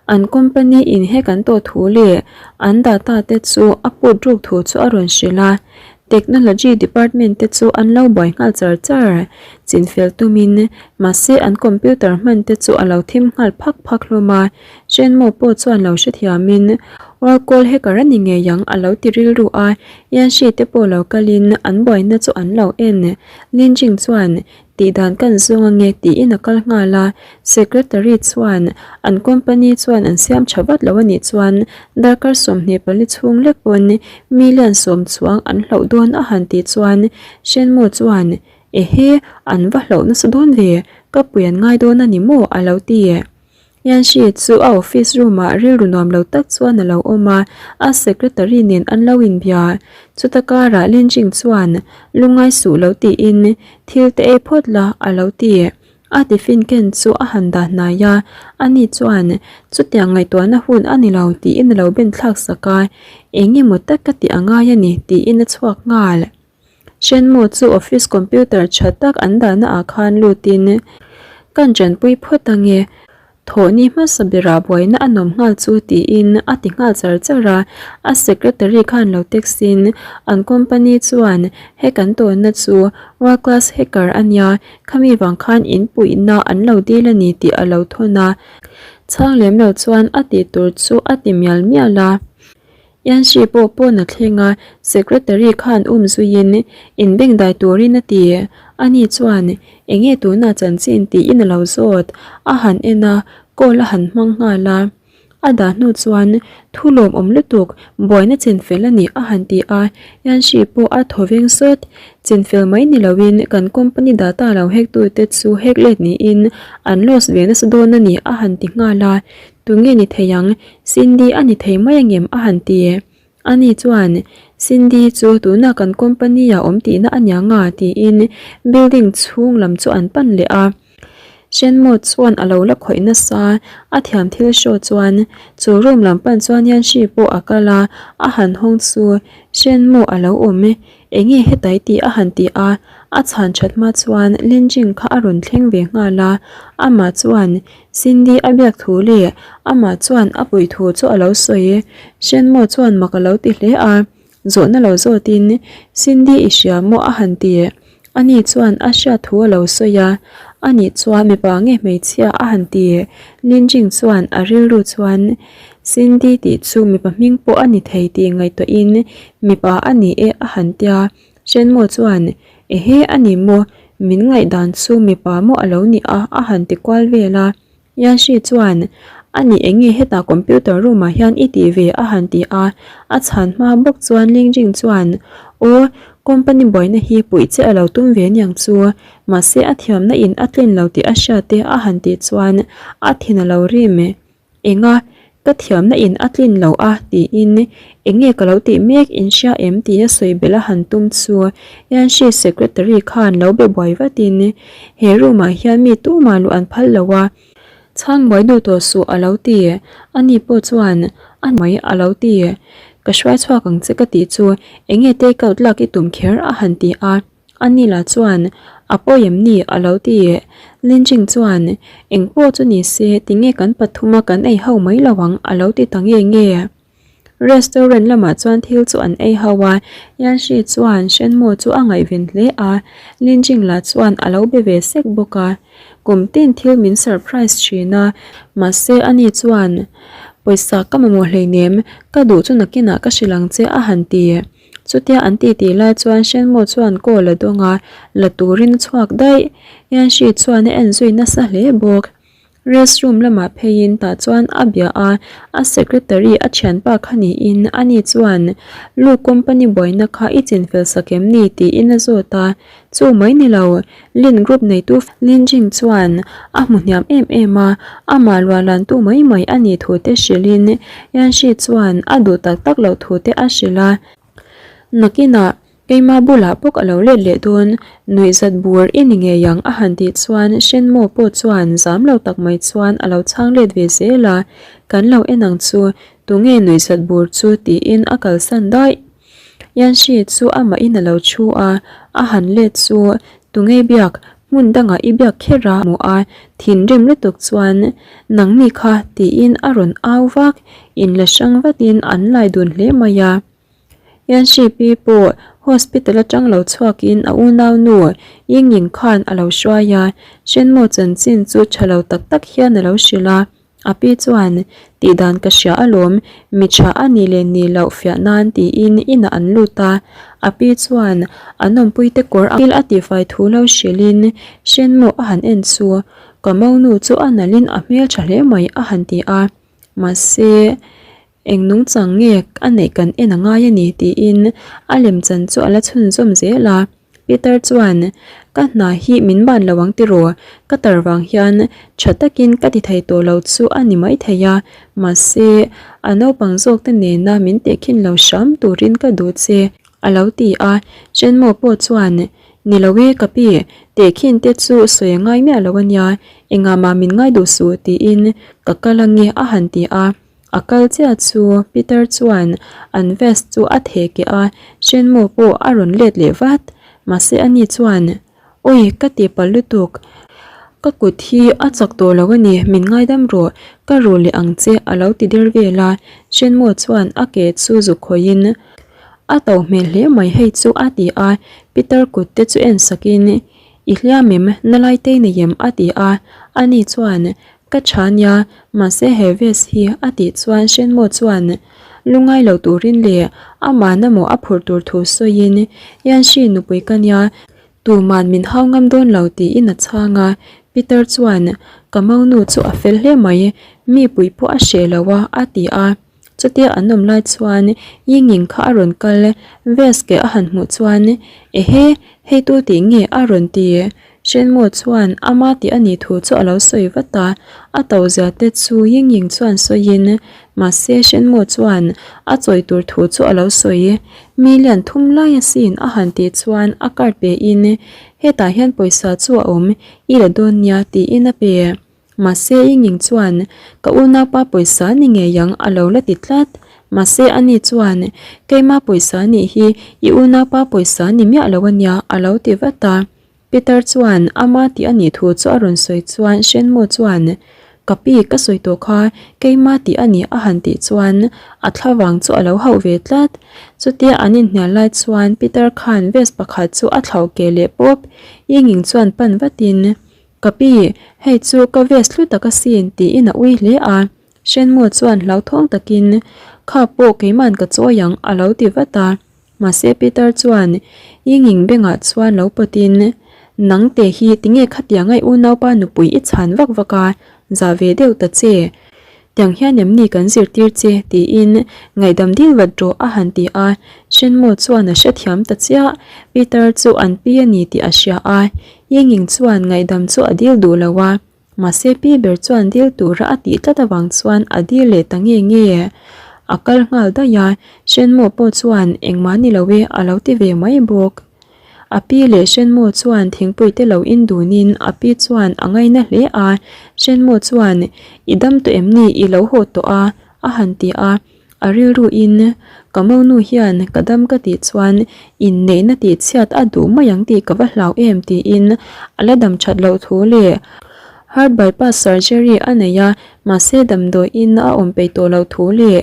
an company in he kan tawh thu leh an data te chu a put ruk thu chu a rawn hrilh a. Technology department te chu an lo buai nghal char char. Chinfel tumin, mahse an computer hman te chu a lo thim nghal phak phak hlawm a. Chenmo pawh chuan lo hrethiamin, World call hacker a ni ngei ang a lo ti rilru a. Yanshi te pawh lo kalin an buaina chu an lo en. Linjing chuan Tihdan kan zawng ange tiin a kal nghal a, Secretary chuan an company chuan an siam tha vat lo anih chuan darkar 24 chhung lek pawn million sawm chuang an hlauh dawn a han tih chuan Shenmo chuan Ehe an va hlauh nasa dawn ve, ka pui an ngai dawn a ni maw a lo ti. Yanshi chu a office room ah rilru nuam lo tak chuan a lo awm a, a secretary nen an lo inbia. Chuta karah Lin Jing chuan lungngai suh lo tiin thil te ei phawt la a lo ti. A tiffin ken chu a han dah hnai a, ani chuan chutiang ngaihtuahna hun a ni lo tiin a lo ben thlak sak a, eng emaw tak ka tih a ngai a ni tiin a chhuak nghal. Shenmo chu office computer tha tak an dahna ah khan lutin kan tanpui phawt ange, thawhni hmasa berah buaina a nawm nghal chu tiin a ti nghal char char a, a secretary khan lo text in an company chuan he kan tawnna chu world class hacker a nia, khami vang khan in puihna an lo dil a ni tih a lo thawn a, chhang lem lo chuan a tih tur chu a ti mial mial a. Yanshi pawh pawn a thleng a, secretary khan um zuiin inbengdai turin a ti. Ani chuan, Enge tuna chanchin tiin a lo zawt. A han en a, call a han hmang nghal a. A dah hnu chuan, Thu lawmawm lutuk, buaina chinfel a ni a han ti a. Yanshi pawh a thaw veng sawt. Chinfel mai ni loin kan company data lo hack tute chu hack let niin an loss ve nasa dawn a ni a han ti nghal a. Tunge ni thei ang? Cindy a ni thei mai angem? a han ti. Ani chuan, Cindy chu tuna kan company ah awm tihna a nia nga tiin building chhung lam chu an pan leh a. Shenmo chuan a lo la khawih nasa, a thiam thil show chuan chu room lam pan chuan Yanshi pawh a kal a, a han hawng chu Shenmo a lo awm e, enge hetai tih a han ti a, a chhan that hma chuan Linjing kha a rawn thleng ve nghal a, amah chuan Cindy a biak thu leh amah chuan a puih thu chu a lo sawi. Shenmo chuan mak a lo ti hle a, zawhna lo zawtin Cindy i hria maw a han ti. Ani chuan a hriat thu a lo sawi a, ani chuan mipa nge hmeichhia a han ti. Linjing chuan a rilru chuan Cindy tih chu mipa hming pawh a ni thei tih ngaihtuahin mipa a ni e a han tia. Shenmo chuan Ehe a ni maw? Min ngaihdan chu mipa maw a lo ni a a han ti kual vel a. Yanshi chuan, A nih eng nge hetah computer room ah hian i tih ve a han ti a. A chhan hma bawk chuan Lingjing chuan, Aw, company buaina hi puih che a lo tum ve aniang chu, mahse a thiamna in a tlin lo tih a hriat e a han tih chuan a thin a lo rim. Enga, ka thiamna in a tlin lo a tiin eng nge ka lo tih mek in hria em tia sawi belh a han tum chu Yanshi secretary khan lo be buai vatin he room ah hian mi tumah luh an phal lo a, chhang buai duh tawh suh a lo ti, ani pawh chuan a mai a lo ti. Ka hruai chhuak ang che ka tih chu enge take out lak i tum kher a han ti a. Ani lah chuan, A pawi em ni? a lo ti. Linjing chuan, Eng pawh chu ni se, tinge kan pathuma kan ei ho mai lo ang a lo ti ta nge nge. Restaurant lamah chuan thil chu an ei ho a, Yanxi chuan Shenmo chu a ngaihven hle a, Linjing lah chuan a lo be ve sek bawk a. Kum tin thil min surprise thin a, mahse ani chuan, Pawisa ka mamawh hleinem, ka duh chu nakinah ka hrilh ang che a han ti. Chutia an titi lai chuan Shenmo chuan call a dawng a, la turin a chhuak daih. Yanxi chuan a en zui nasa hle bawk. Restroom lamah pheiin tah chuan a bia a, a secretary a thianpa kha niin ani chuan Lu company buaina kha i chinfel sak em ni tiin a zawt a, chu mai ni lo Lin group neitu Lin Jing chuan a hmu hniam em em a, amah luahlantu mai mai a nih thu te hrilhin Yan Shi chuan a duh tak tak loh thu te a hrilh a, nakinah Keimah bulah bawk a lo let leh dawn, nuihzat bur i ni ngei ang a han tih chuan Shenmo pawh chuan zam lo tak mai chuan a lo chhang let ve zel a, kan lo en ang chu, tunge nuihzat bur chu tiin a kalsan daih. Yanshi chu amahin a lo thu a, a han let chu tunge biak, hmun dangah i biak kher a hmu a, thinrim lutuk chuan nangni kha tiin a rawn au vak, inla hrang vatin an lai dun hle mai a. Yanshi pi pawh hospital atang lo chhuakin a unaunu Yingying khan a lo hruai a, Shenmo chanchin chu tha lo tak tak hian a lo hrilh a. A pi chuan, Tihdan ka hria alawm, mi tha a nih leh nih loh fiah nan tiin inah an lut a. A pi chuan an awmpuite kawr a thil a tihfai thu lo hrilhin Shenmo a han en chu, Ka monu chu a nalhin a hmeltha hle mai a han ti a. Mahse, Eng nungchang nge a neih kan en a ngai a ni tiin a lemchan chu a la chhunzawm zel a. Peter chuan, Ka hna hi min ban lo ang tiraw? Ka tar vang hian tha takin ka ti thei tawh lo chu a ni maithei a, mahse a naupang zawk te nena min tehkhin lo hram turin ka duh che a lo ti a. Chenmo pawh chuan, Ni lo e ka pi, tehkhin te chu sawi a ngai miah lo a nia, engah mah min ngai duh suh tiin ka kal ange a han ti a. A kal chiah chu Peter chuan an vest chu a theh keh a, Shenmo pawh a rawn let leh vat. Mahse ani chuan, Awi, ka ti palh lutuk. Ka kut hi a chak tawh lo a ni, min ngaidam rawh, ka ru leh ang che a lo ti der vel a. Shenmo chuan a ke chu zuk khawihin, A to hmel hle mai hei chu a ti a, Peter kut te chu en sakin, I hliam em, na lai tei nei em a ti a, ani chuan, Ka tha nia, mahse he vest hi a tih chuan Shenmo chuan lungai lo turin leh amah maw a phurh tur thu sawiin Yanshi nupui ka nia, tuman min hau ngam dawn lo tiin a chhang a, Peter chuan ka monu chu a fel hle mai, mi pui pawh a hreh lo a a ti a. Chutia an awm lai chuan Yingying kha a rawn kal, vest ke a han hmuh chuan Ehe, hei tu tih nge a rawn ti? Shenmo chuan ama tih a nih thu chu a lo sawi vat a, a to zia te chu Yingying chuan sawiin mahse Shenmo chuan a chawi tur thu chu a lo sawi. Million thum lai asin a han tih chuan a card pe in hetah hian pawisa chu a awm, i la dawn nia tiin a pe. Mahse i nging chuan ka unaupa pawisa ni ngei ang a lo la ti tlat. Mahse ani chuan keima pawisa nih hi i unaupa pawisa ni miah lo ania a lo ti vat a. Peter chuan ama tih a nih thu chu a rawn sawi chuan Shenmo chuan ka pi ka sawi tawh kha keima tih a nih a han tih chuan a thlavang chu a lo hauh ve tlat. Chutia an inhnial lai chuan Peter khan vest pakhat chu a thlauh keh leh pawp. I nging chuan pan vatin Ka pi, hei chu ka vest hlu tak asin tiin a ui hle a. Shenmo chuan hlauthawng takin, Kha pawh keiman ka chawi ang a lo ti vat a. Mahse Peter chuan Yingying bengah chuan lo pawtin, Nang te hi tinge khatiang ai unaupa nupui i chhan vak vak a, zah ve deuh ta che. Tiang hian em ni kan zirtir che? tiin ngaihdam dil vat rawh a han ti a, Shenmo chuan a hrethiam ta chiah. Peter chu an pi a ni tih a hria a, Yingying chuan ngaihdam chu a dil duh lo a, mahse pi ber chuan dil tura a tih tlat avang chuan a dil leh ta nge nge. A kal nghal daih a, Shenmo pawh chuan engmah ni lo e a lo ti ve mai bawk. A pi leh Shenmo chuan thingpui te lo in dunin a pi chuan a ngaina hle a, Shenmo chuan, I dam tawh em ni i lo haw tawh a? a han ti a, a rilruin, Ka monu hian ka dam ka tih chuan inneihna tih chhiat a duh mai ang tih ka va hlau em tiin a la dam that loh thu leh heart bypass surgery a nei a, mahse damdawiin a awm peih tawh loh thu leh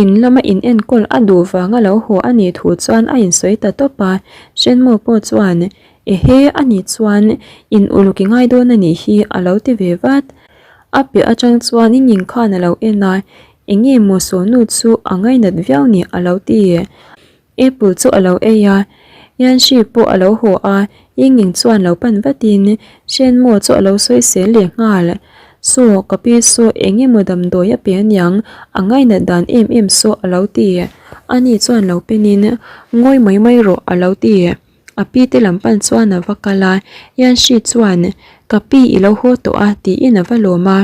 in lama in enkawl a duh vanga lo haw a nih thu chuan a insawi ta tawp a. Shenmo pawh chuan Ehe a nih chuan in uluk i ngai dawn a nih hi a lo ti ve vat. A piah atang chuan i ning khan a lo en a, enge maw sawnu chu a ngainat viau ni a lo ti. Apple chu a lo ei a, Yanxi pawh a lo haw a, Yingying chuan lo pan vatin Shenmo chu a lo sawi sel leh nghal. Saw, ka pi saw eng emaw damdawi a pe aniang, a ngainat dan em em saw a lo ti. Ani chuan lo penin, Ngawi mai mai rawh a lo ti. A pi te lam pan chuan a va kal a, Yanxi chuan, Ka pi i lo haw tawh a tiin a va lawm a.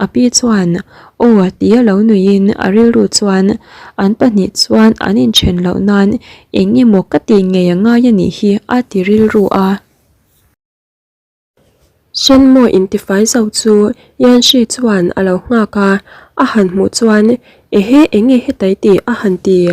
A pi chuan, Aw tia lo nuiin a rilru chuan an pahnih chuan an inthen loh nan eng emaw ka tih ngei a ngai a nih hi a ti rilru a. Shenmo intifai zo chu Yanxi chuan a lo nghak a, a han hmuh chuan Ehe enge hetai tih a han ti,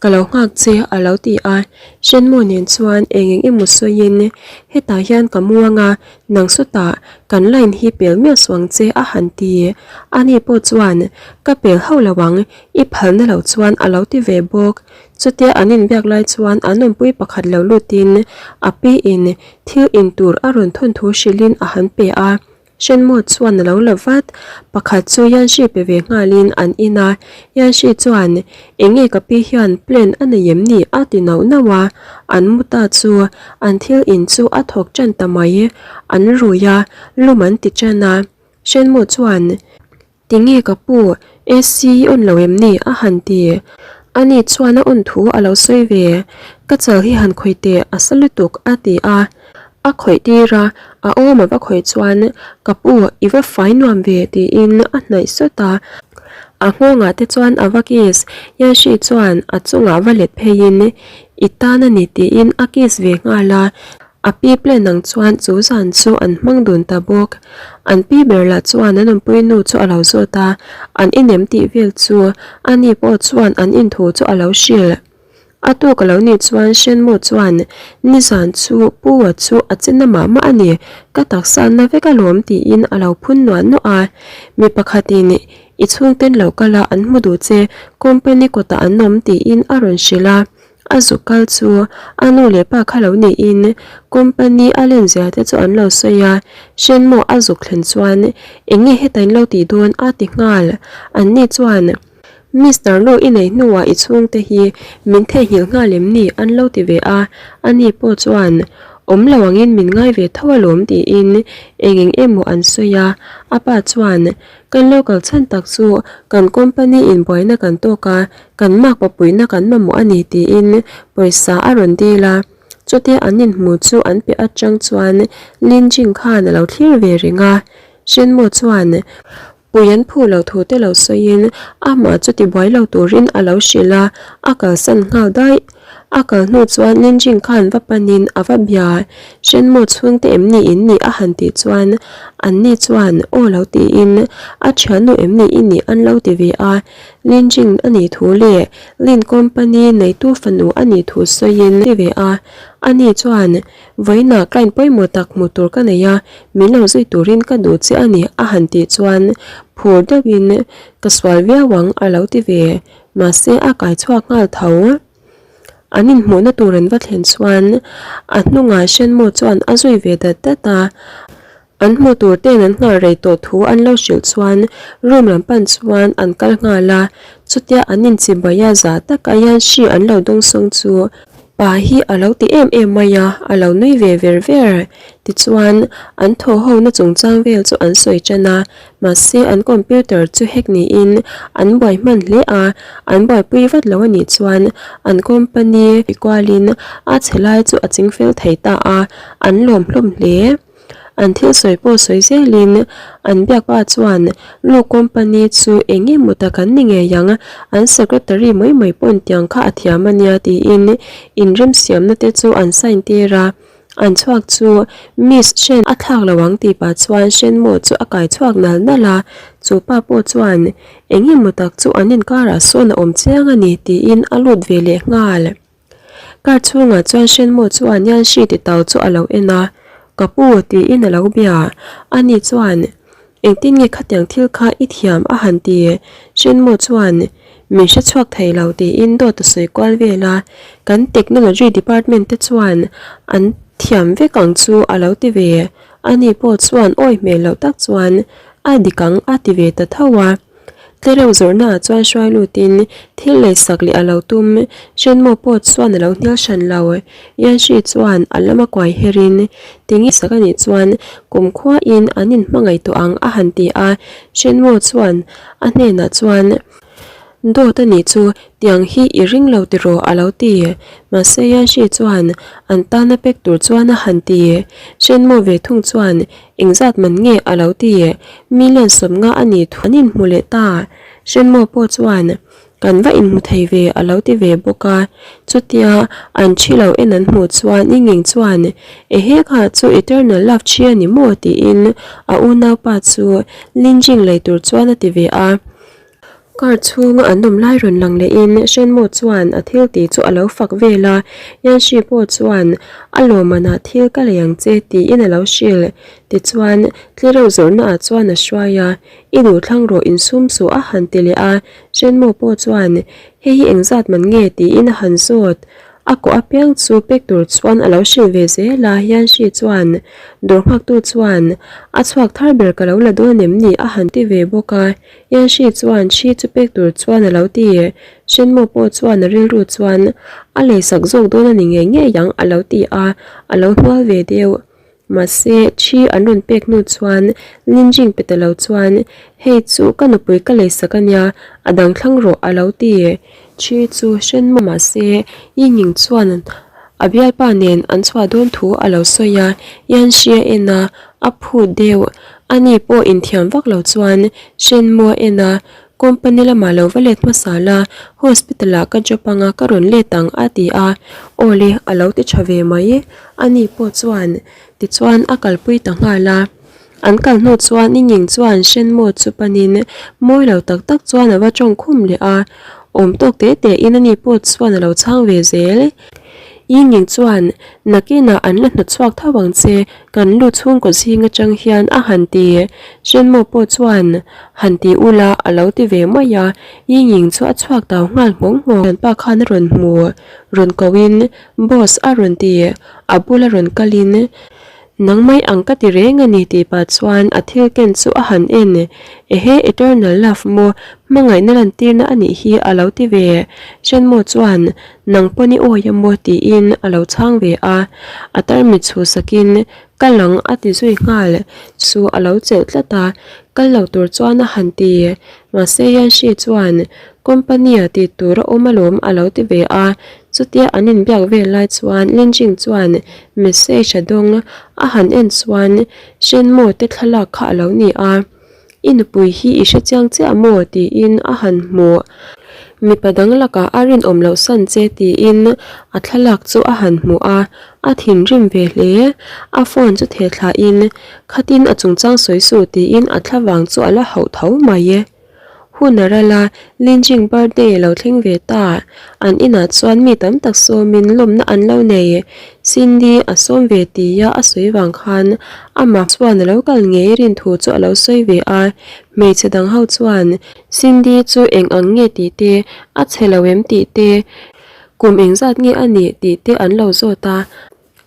ka lo nghak che a lo ti a. Shenmo nen chuan eng eng emaw sawiin hetah hian ka muang a, Nang sawtah kan line hi pel miah suang che a han ti. Ani pawh chuan, Ka pel hauh lo ang, i phalna lo chuan a lo ti ve bawk. Chutia an inbiak lai chuan an awmpui pakhat lo lutin a piin thil in tur a rawn thawn thu hrilhin a han pe a. Shenmo chuan a lo la vat. Pakhat chu Yanxi pe ve nghalin an in a. Yanxi chuan, Enge ka pi hian plan a nei em ni? a ti nauh nauh a. An mu ta chu an thil in chu a thawk tan ta mai. An rui a, lum an ti tan a. Shenmo chuan, Tinge ka pu, AC i on lo em ni? a han ti. Ani chuan a on thu a lo sawi ve. Ka chal hi han khawih teh, a sa lutuk, a ti a. A khawih tir a, a awm a va khawih chuan, Ka pu, i va fai nuam ve, tiin a hnaih sawt a. A nghawngah te chuan a va kiss, Yanxi chuan a chungah va let pheiin, I tan a ni tiin a kiss ve nghal a. A pi plan ang chuan chu zan chu an hmang dun ta bawk. An pi ber lah chuan an awmpui nu chu a lo zawt a, an inem tih vel chu ani pawh chuan an inthu chu a lo hrilh. A tuk a lo nih chuan Shenmu chuan nizan chu Pu-a chu a che na mah mah a ni, ka taksa na vek alawm tiin a lo phun nuah nuah a. Mi pakhatin i chhungten lo kal a an hmu duh che, company kawtah an awm tiin a rawn hrilh a. A zuk kal chu a nu leh pa kha lo niin company a len zia te chu an lo sawi a. Shenmu a zuk thlen chuan eng nge heta in lo tih dawn a ti nghal. Anni chuan. Mister Lu i neih hnuah i chhungte hi min theihnghilh nghal em ni? an lo ti ve a, ani pawh chuan awm lo angin min ngai ve tho alawm tiin eng eng emaw an sawi a, a pa chuan kan lo kal chhan tak chu kan company in buaina kan tawk a, kan mak papuina kan mamawh a ni tiin pawisa a rawn dil a, chutia an inhmu chu an piah atang chuan Lin Jing khan a lo thlir ve reng a, Shenmo chuan Pui an phu lo thu te lo sawiin amah chu tibuai lo turin a lo hrilh a, a kalsan nghal daih. A kal hnu chuan Linjing khan va panin a va bia. Shenmu chhungte em ni in nih a han tih chuan anni chuan aw lo tiin a thiannu em ni i nih an lo ti ve a. Linjing a nih thu leh Lin company neitu fanu a nih thu sawiin ti ve a. Ani chuan Vawiinah client pawimawh tak hmuh tur ka nei a, min lo zui turin ka duh che a ni a han tih chuan phur deuhin ka sual viau ang a lo ti ve, mahse a kai chhuak nghal tho. An inhmuhna tur an va thlen chuan a hnungah Shenmu chuan a zui ve dat dat a. An hmuh tur ten an nghal rei tawh thu an lo hrilh chuan room lam pan chuan an kal nghal a, chutia an inchibai a za taka hian hri an lo dawngsawng chu pa hi a lo ti em em mai a, a lo nui ve ver ver. Tichuan an thaw ho na chungchang vel chu an sawi tan a, mahse an computer chu hack niin an buai hman hle a, an buaipui vat lo a nih chuan an company kualin a chhe lai chu a chingfel thei ta a, an lawm hlawm hle. An thil sawi pawh sawi zelin an biakpa chuan Lu company chu eng emaw tak an ni ngei ang, an secretary mai mai pawn tiang kha a thiam a nia tiin inremsiamna te chu an sign tir a. An chhuak chu Miss Shen a thlak lo ang tih pah chuan Shen Mo chu a kai chhuak nal nal a, chu pa pawh chuan eng emaw tak chu an inkarah sawn a awm chiang a ni tiin a lut ve leh nghal. Car chhungah chuan Shen Mo chuan Yan Shi ti tau chu a lo en a, Ka pu tiin a lo bia. Ani chuan Engtin nge khatiang thil kha i thiam a han ti? Shenmo chuan min hre chhuak thei lo tiin dawt a sawi kual vel a, kan technology department te chuan an thiam vek ang chu a lo ti ve. Ani pawh chuan awi hmel loh tak chuan a dik ang a ti ve ta tho a. Tlereuh zawrhna ah chuan hruai lutin thil lei sak leh a lo tum. Shenmo pawh chuan a lo hnial hran lo. Yanshi chuan a lama kuai herin tinge sak a nih chuan kumkhuain an inhmangaih tawh ang a han ti a. Shenmo chuan a hnenah chuan Dawt a nih chu tiang hi i ring lo tiraw a lo ti. Mahse Yanshi chuan an tana pek tur chuan a han ti. Shenmo ve thung chuan Engzat man nge a lo ti? Million 50 a ni thu an inhmu leh ta. Shenmo pawh chuan kan va inhmu thei ve a lo ti ve bawk a. Chutia an thi lo en an hmuh chuan i ngeng chuan Ehe kha chu eternal love thi a ni maw tiin a unaupa chu Linjing lei tur chuan a ti ve a. Car chhunga an awm lai rawn lang lehin Shenmo chuan a thil tih chu a lo fak vel a, Yanshi pawh chuan a lawmmanah thil ka lei ang che tiin a lo hrilh. Tichuan, tlereuh zawrhnaah chuan a hruai a, I duh thlang rawh insum suh a han ti leh a, Shenmo pawh chuan hei hi engzat man nge tiin a han zawt. A kawh apiang chu pek tur chuan a lo hrilh ve zel a, Yanshi chuan dawr nghaktu chuan a chhuak thar ber ka lo la dawn em ni a han ti ve bawk a, Yanshi chuan hri chu pek tur chuan a lo ti. Shenmo pawh chuan a rilru chuan a leisak zawk dawn a ni ngei ngei ang a lo ti a, a lo hnual ve deuh. Mahse, hri an rawn pek hnu chuan Linjing pe ta lo chuan, Hei chu ka nupui ka leisak a nia, a dang thlang rawh a lo ti. Hri chu Shenmo mahse, Yingying chuan a bialpa nen an chhuah dawn thu a lo sawi a, Yanshi a en a, a phut deuh. Ani pawh inthiam vak lo chuan Shenmue a en a, Company lamah lo va let hmasa la, hospital ah ka job anga ka rawn let ang a ti a, Awle a lo ti tha ve mai. Ani pawh chuan tichuan a kalpui ta nghal a. An kal hnu chuan i nging chuan Shenmue chu panin mawi lo tak tak chuan a va tawng khum leh a, awm tawk te te in ani pawh chuan a lo chhang ve zel. I nging chuan nakinah an la hnawtchhuak tho ang che, kan lu chhungkaw zing atang hian a han ti. Shenmue pawh chuan han ti ula a lo ti ve mai a, I nging chu a chhuak tau nghal nghawng nghawng. Thianpa khan a rawn hmu, rawn ko in boss a rawn ti, a bula rawn kal in Nang mai ang ka ti reng a ni tih pah chuan a thil ken chu a han en. Ehe eternal love maw, hmangaihna lantirna a nih hi a lo ti ve. Shenmo chuan nang pawn i awi a maw tiin a lo chhang ve a. A tarmit chhuhsakin ka lang a ti zui nghal chu a lo chelh tlat a, kal lo tur chuan a han ti. Mahse Yanshi chuan company-a tih tur a awm alawm a lo ti ve a. Chutia an inbiak vel lai chuan Linjing chuan message a dawng a han en chuan Shenmo te thlalak kha a lo ni a, I nupui hi i hre chiang chiah maw? tiin a han hmu. Mipa dang lakah a rinawm loh san che tiin a thlalak chu a han hmu a, a thinrim ve hle. A phone chu theh thlahin khatin a chungchang sawi suh tiin a thlavang chu a la hauh tho mai. Hun a ral a, Linjing birthday a lo thleng ve ta. An inah chuan mi tam tak sawmin lawmna an lo nei. Cindy a sawm ve tia a sawi vang khan amah chuan a lo kal ngei rin thu chu a lo sawi ve a. Hmeichhe dang ho chuan Cindy chu eng ang nge tih te, a chhe lo em tih te, kum engzat nge a nih tih te an lo zawt a.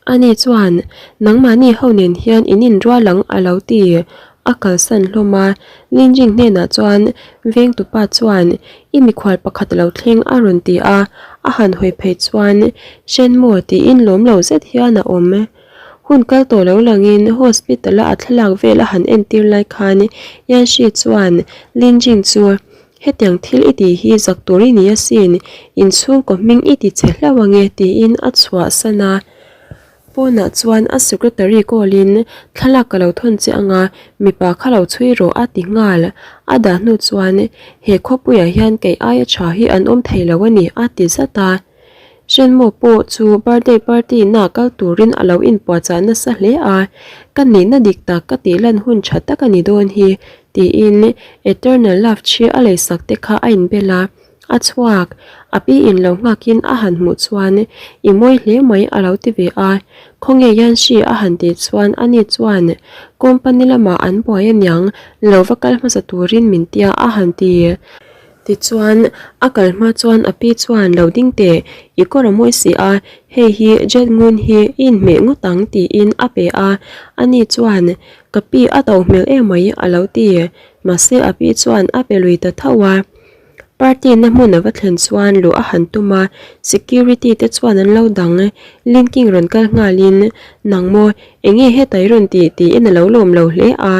Ani chuan, Nangmahni ho nen hian in inrual ang a lo ti. A kalsan hlawm a. Linjing hnenah chuan vengtupa chuan, I mikhual pakhat a lo thleng a rawn ti a. A han hawi phei chuan, Shenmo tiin lawm lo zet hian a awm. Hun kal tawh lo langin hospital-a a thlalak vel a han entir lai khan Yanshi chuan Linjing chu Hetiang thil i tih hi zak tur i ni asin, inchhungkaw hming i ti che hlauh ange tiin a chhuahsan a. Pawnah chuan a secretary call-in thlalak ka lo thawn che anga mipa kha lo chhui rawh a ti nghal. A dah hnu chuan he khawpuiah hian kei aia tha hi an awm thei lo a ni a ti zat a. Shenmo pawh chu birthday party naa kal turin a lo inpuahchah nasa hle a, Ka nihna dik tak ka tih lan hun tha tak a ni dawn hi, tiin Eternal Love thi a leisak te kha a inbel a. A chhuak, a pi in lo nghakin a han hmuh chuan i mawi hle mai a lo ti ve a, khawnge Yanshi a han tih chuan ani chuan company lamah an buai aniang lo va kal hmasa turin min tia a han ti. Tichuan a kal hma chuan a pi chuan lo ding teh i kawr a mawi si a, hei hi jet ngun hi i inhmeh ngawt ang tiin a pe a, ani chuan ka pi a to hmel emai a lo ti, mahse a pi chuan a pe lui ta tho a. Party na hmun a va thlen chuan luh a han tum a, security te chuan an lo dang. Linking rawn kal nghalin, Nang maw, enge heta i rawn tih? tiin a lo lawm lo hle a.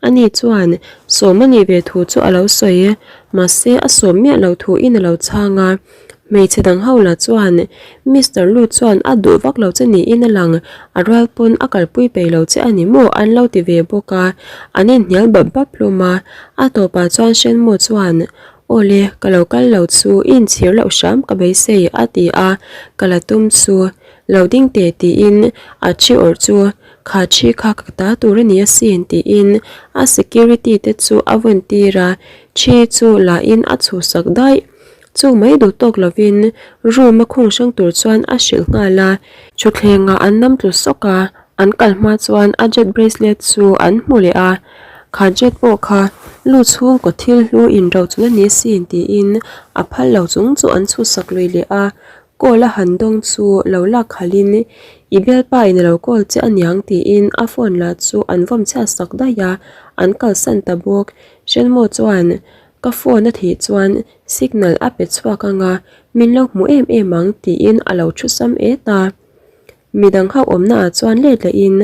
Ani chuan sawm a nih ve thu chu a lo sawi, mahse a sawm miah lo thuin a lo chhang a. Hmeichhe dang ho lah chuan Mister Lu chuan a duh vak lo che niin a lang, a rual pawn a kalpui peih lo che a ni maw an lo ti ve bawk a, an inhnial bap bap hlawm a, a tawpah chuan Shenmu chuan Aw le, ka lo kal lo chu i inchhir loh hram ka beisei a ti a, ka la tum chu lo ding teh tiin a thi awrh chu kha thi kha ka ta tur a ni asin tiin a security te chu a vawn tir a, thi chu la in a chhuhsak daih. Chu mai duh tawk lovin room a khung hrang tur chuan a hrilh nghal a. Thutthlengah an nam tlu sawk a, an kal hma chuan a jet bracelet chu an hmu leh a. Kha jet pawh kha lu chhungkaw thil hlu inrochun a ni sin tiin a phal lo chung chu an chhusak lui leh a. Call a han dawng chu lo lak khalhin i bialpa in a lo call che aniang tiin a phone lah chu an vawm chhiat sak daih a, an kalsan ta bawk. Shenmo chuan Ka phone a thih chuan signal a pe chhuak ang a, min lo hmu em em ang tiin a lo thu sam et a. Midang ho awmna ah chuan let leh in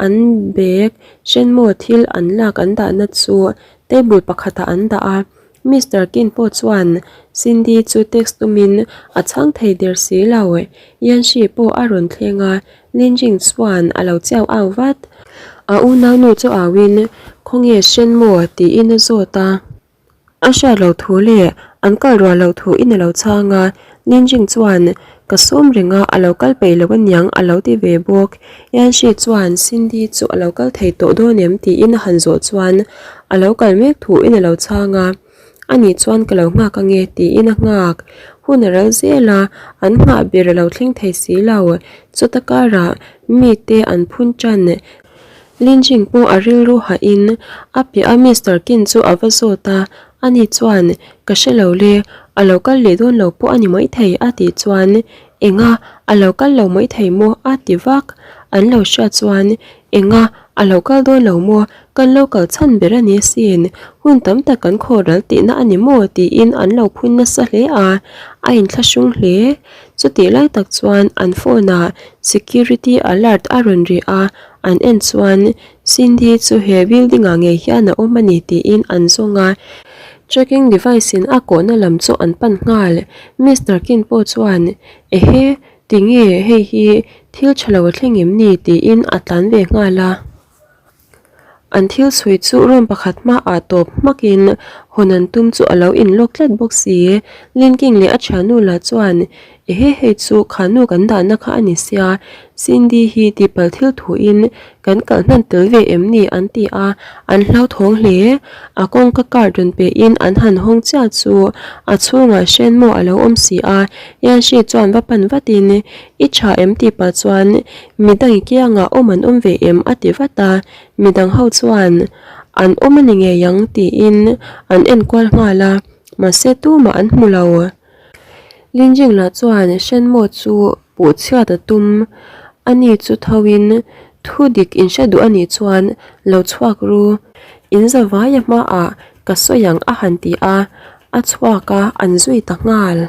an bag hrenmaw thil an lak an dahna chu table pakhat ah an dah a. Mister Kin pawh chuan Cindy chu text tumin a chhang thei der si lo. Yanshi pawh a rawn thleng a, Linjing chuan a lo chiau au vat. A unaunu chu auin, Khawnge hren maw? tiin a zawt a. A hriat loh thu leh an kal ruah loh thu in a lo chhang a. Linjing chuan, Ka sawm reng a, a lo kal peih lo aniang a lo ti ve bawk. Yanshi chuan Cindy chu a lo kal thei tawh dawn em? tiin a han zawh chuan a lo kal mek thu in a lo chhang a. Ani chuan ka lo nghak ange tiin a nghak. Hun a ral zel a, an nghah ber a lo thleng thei si lo. Chuta karah mite an phun tan. Linjing pawh a rilru hahin a piah a Mister Kin chu a va zawt a, ani chuan ka hre lo le, a lo kal leh dawn lo pawh a ni maithei a tih chuan Enga, a lo kal lo maithei maw? a ti vak. An lo hriat chuan Enga, a lo kal dawn lo maw? Kan lo kal chhan ber a ni asin, hun tam tak kan khaw ral tihna a ni maw? tiin an lo phun nasa hle a, a inthlahrung hle. Chutih lai tak chuan an phone ah security alert a rawn ri a, an en chuan Cindy chu he building ah ngei hian a awm a ni tiin an zawng a, tracking device in a kawhna lam chu an pan nghal. Mister Kin pawh chuan, Ehe, tinge hei hi thil tha lo a thleng em ni? tiin a tlan ve nghal a. An thil chhui chu room pakhat hmaah tawp hmakin hawn an tum chu a lo inlawk tlat bawk si. Linking leh a thiannu lah chuan Ehe hei chu kha nu kan dahna kha a ni sia, Cindy hi tihpalh thil thuin kan kalh hnan tel ve em ni an ti a, an hlauthawng hle. A kawngka card rawn pehin an han hawng chiah chu a chhungah hrenmaw a lo awm si a, Yanshi chuan va pan vatin I tha em tih pah chuan Midang i kiangah awm an awm ve em? a ti vat a, midang ho chuan an awm a ni ngei ang tiin an enkual nghal a, mahse tumah an hmu lo. Linjing lah chuan Shenmo chu puh chhiat a tum, ani chu tho in thu dik in hre duh a nih chuan lo chhuak ru, in zavaia hmaah ka sawi ang a han ti a, a chhuak a, an zui ta nghal.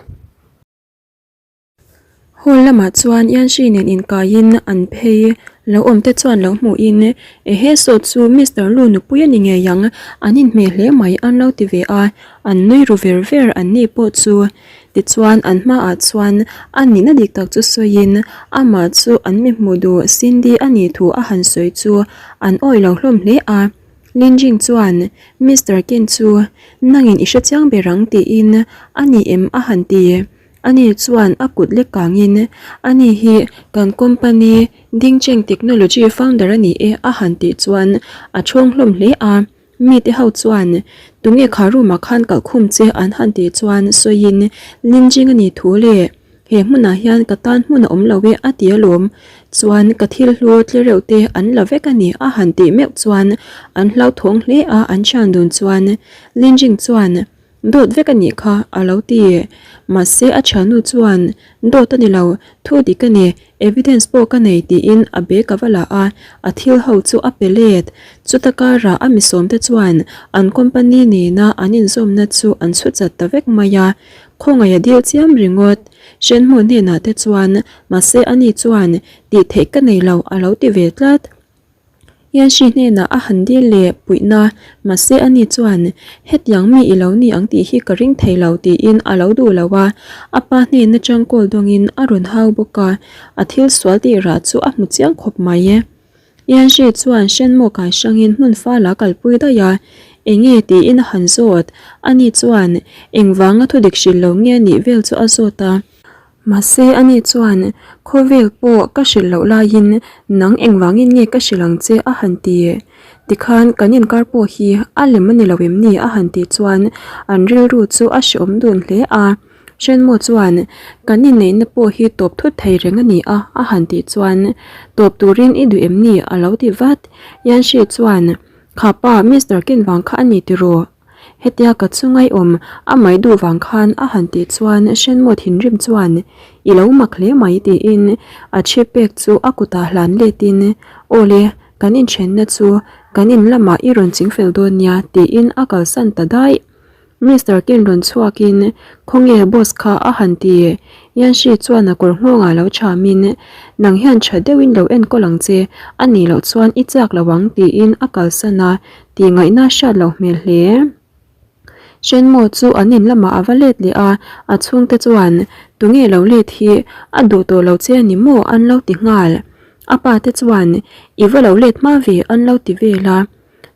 Hall lamah chuan Yanshi nen inkaiin an phei lo awm te chuan lo hmuhin Ehe saw chu Mister Lu nupui a ni ngei ang, an inhmeh hle mai an lo ti ve a, an nui ru ver ver an ni pawh chu. Tichuan an hmaah chuan a nihna dik tak chu sawiin amah chu an mi hmuh duh Cindy a nih thu a han sawi chu an awih lo hlawm hle a. Linjing chuan Mister Ken chu nangin i hrechiang ber ang tiin a ni em a han ti. Ani chuan a kut lek kangin, Ani hi kan company Dingcheng Technology founder a ni e a han tih chuan a thawng hlawm hle a. Mite ho chuan, Tunge kha room ah khan kalh khum che an han tih chuan sawiin Linjing a ni thu le, he hmunah hian ka tan hmun a awm lo e a ti alawm. Chuan ka thil hlu tle reuh te an la vek a ni a han tih meuh chuan an hlauthawng hle a an thian dun chuan Linjing chuan, Dawt vek a nih kha, a lo ti. Mahse a thiannu chuan, Dawt a ni lo, thu dik a ni, evidence pawh ka nei tiin a bag a va la a, a thil ho chu a pe let. Chuta karah a misawmte chuan an company nena an inzawmna chu an chhu chat ta vek mai a, khawngaih a dil chiam ringawt. Hrenhmu hnenah te chuan, mahse ani chuan, Tih theih ka nei lo, a lo ti ve tlat. Yanshi hnenah a han dil leh puihna, mahse ani chuan, Hetiang mi i lo ni ang tih hi ka ring thei lo tiin a lo duh lo a, a pa hnen atang call dawngin a rawn hau bawk a, a thil sual tih rah chu a hmu chiang khawp mai. Yanshi chuan Shenmue kai hrangin hmun fala kalpui daih a, Enge tiin a han zawt, ani chuan engvanga thudik hrilh lo nge nih vel chu a zawt a. Mahse ani chuan, Khawvel pawh ka hrilh loh laiin nang engvangin nge ka hrilh ang che a han ti. Tikhan kan inkar pawh hi a lem a ni lo em ni a han tih chuan an rilru chu a hrehawm dun hle a. Hrenmaw chuan, Kan inneihna pawh hi tawp thut thei reng a ni a a han tih chuan, Tawp turin i duh em ni a lo ti vat. Yanshi chuan, Khapa Mister Ken vang kha a ni tiraw? Hetia ka chungai awm a mai duh vang khan a han tih chuan Hrenmaw thinrim chuan I lo mak hle mai tiin a chhi pek chu a kutah hlan letin Aw le, kan inthenna chu kan in lamah i rawn chingfel dawn nia tiin a kalsan ta daih. Mister Ken rawn chhuakin Khawnge boss kha a han ti. Yanshi chuan a kawr nghawngah lo chhamin Nang hian tha deuhin lo enkawl ang che, a nih loh chuan i chak lo ang tiin a kalsan a. Tih ngaihna hriat loh hmel hle. Shenmo chu an in lamah a va let leh a, a chhungte chuan, Tunge lo let hi, a duh tawh lo che a ni maw? an lo ti nghal. A pa te chuan, I va lo let hma ve an lo ti vel a.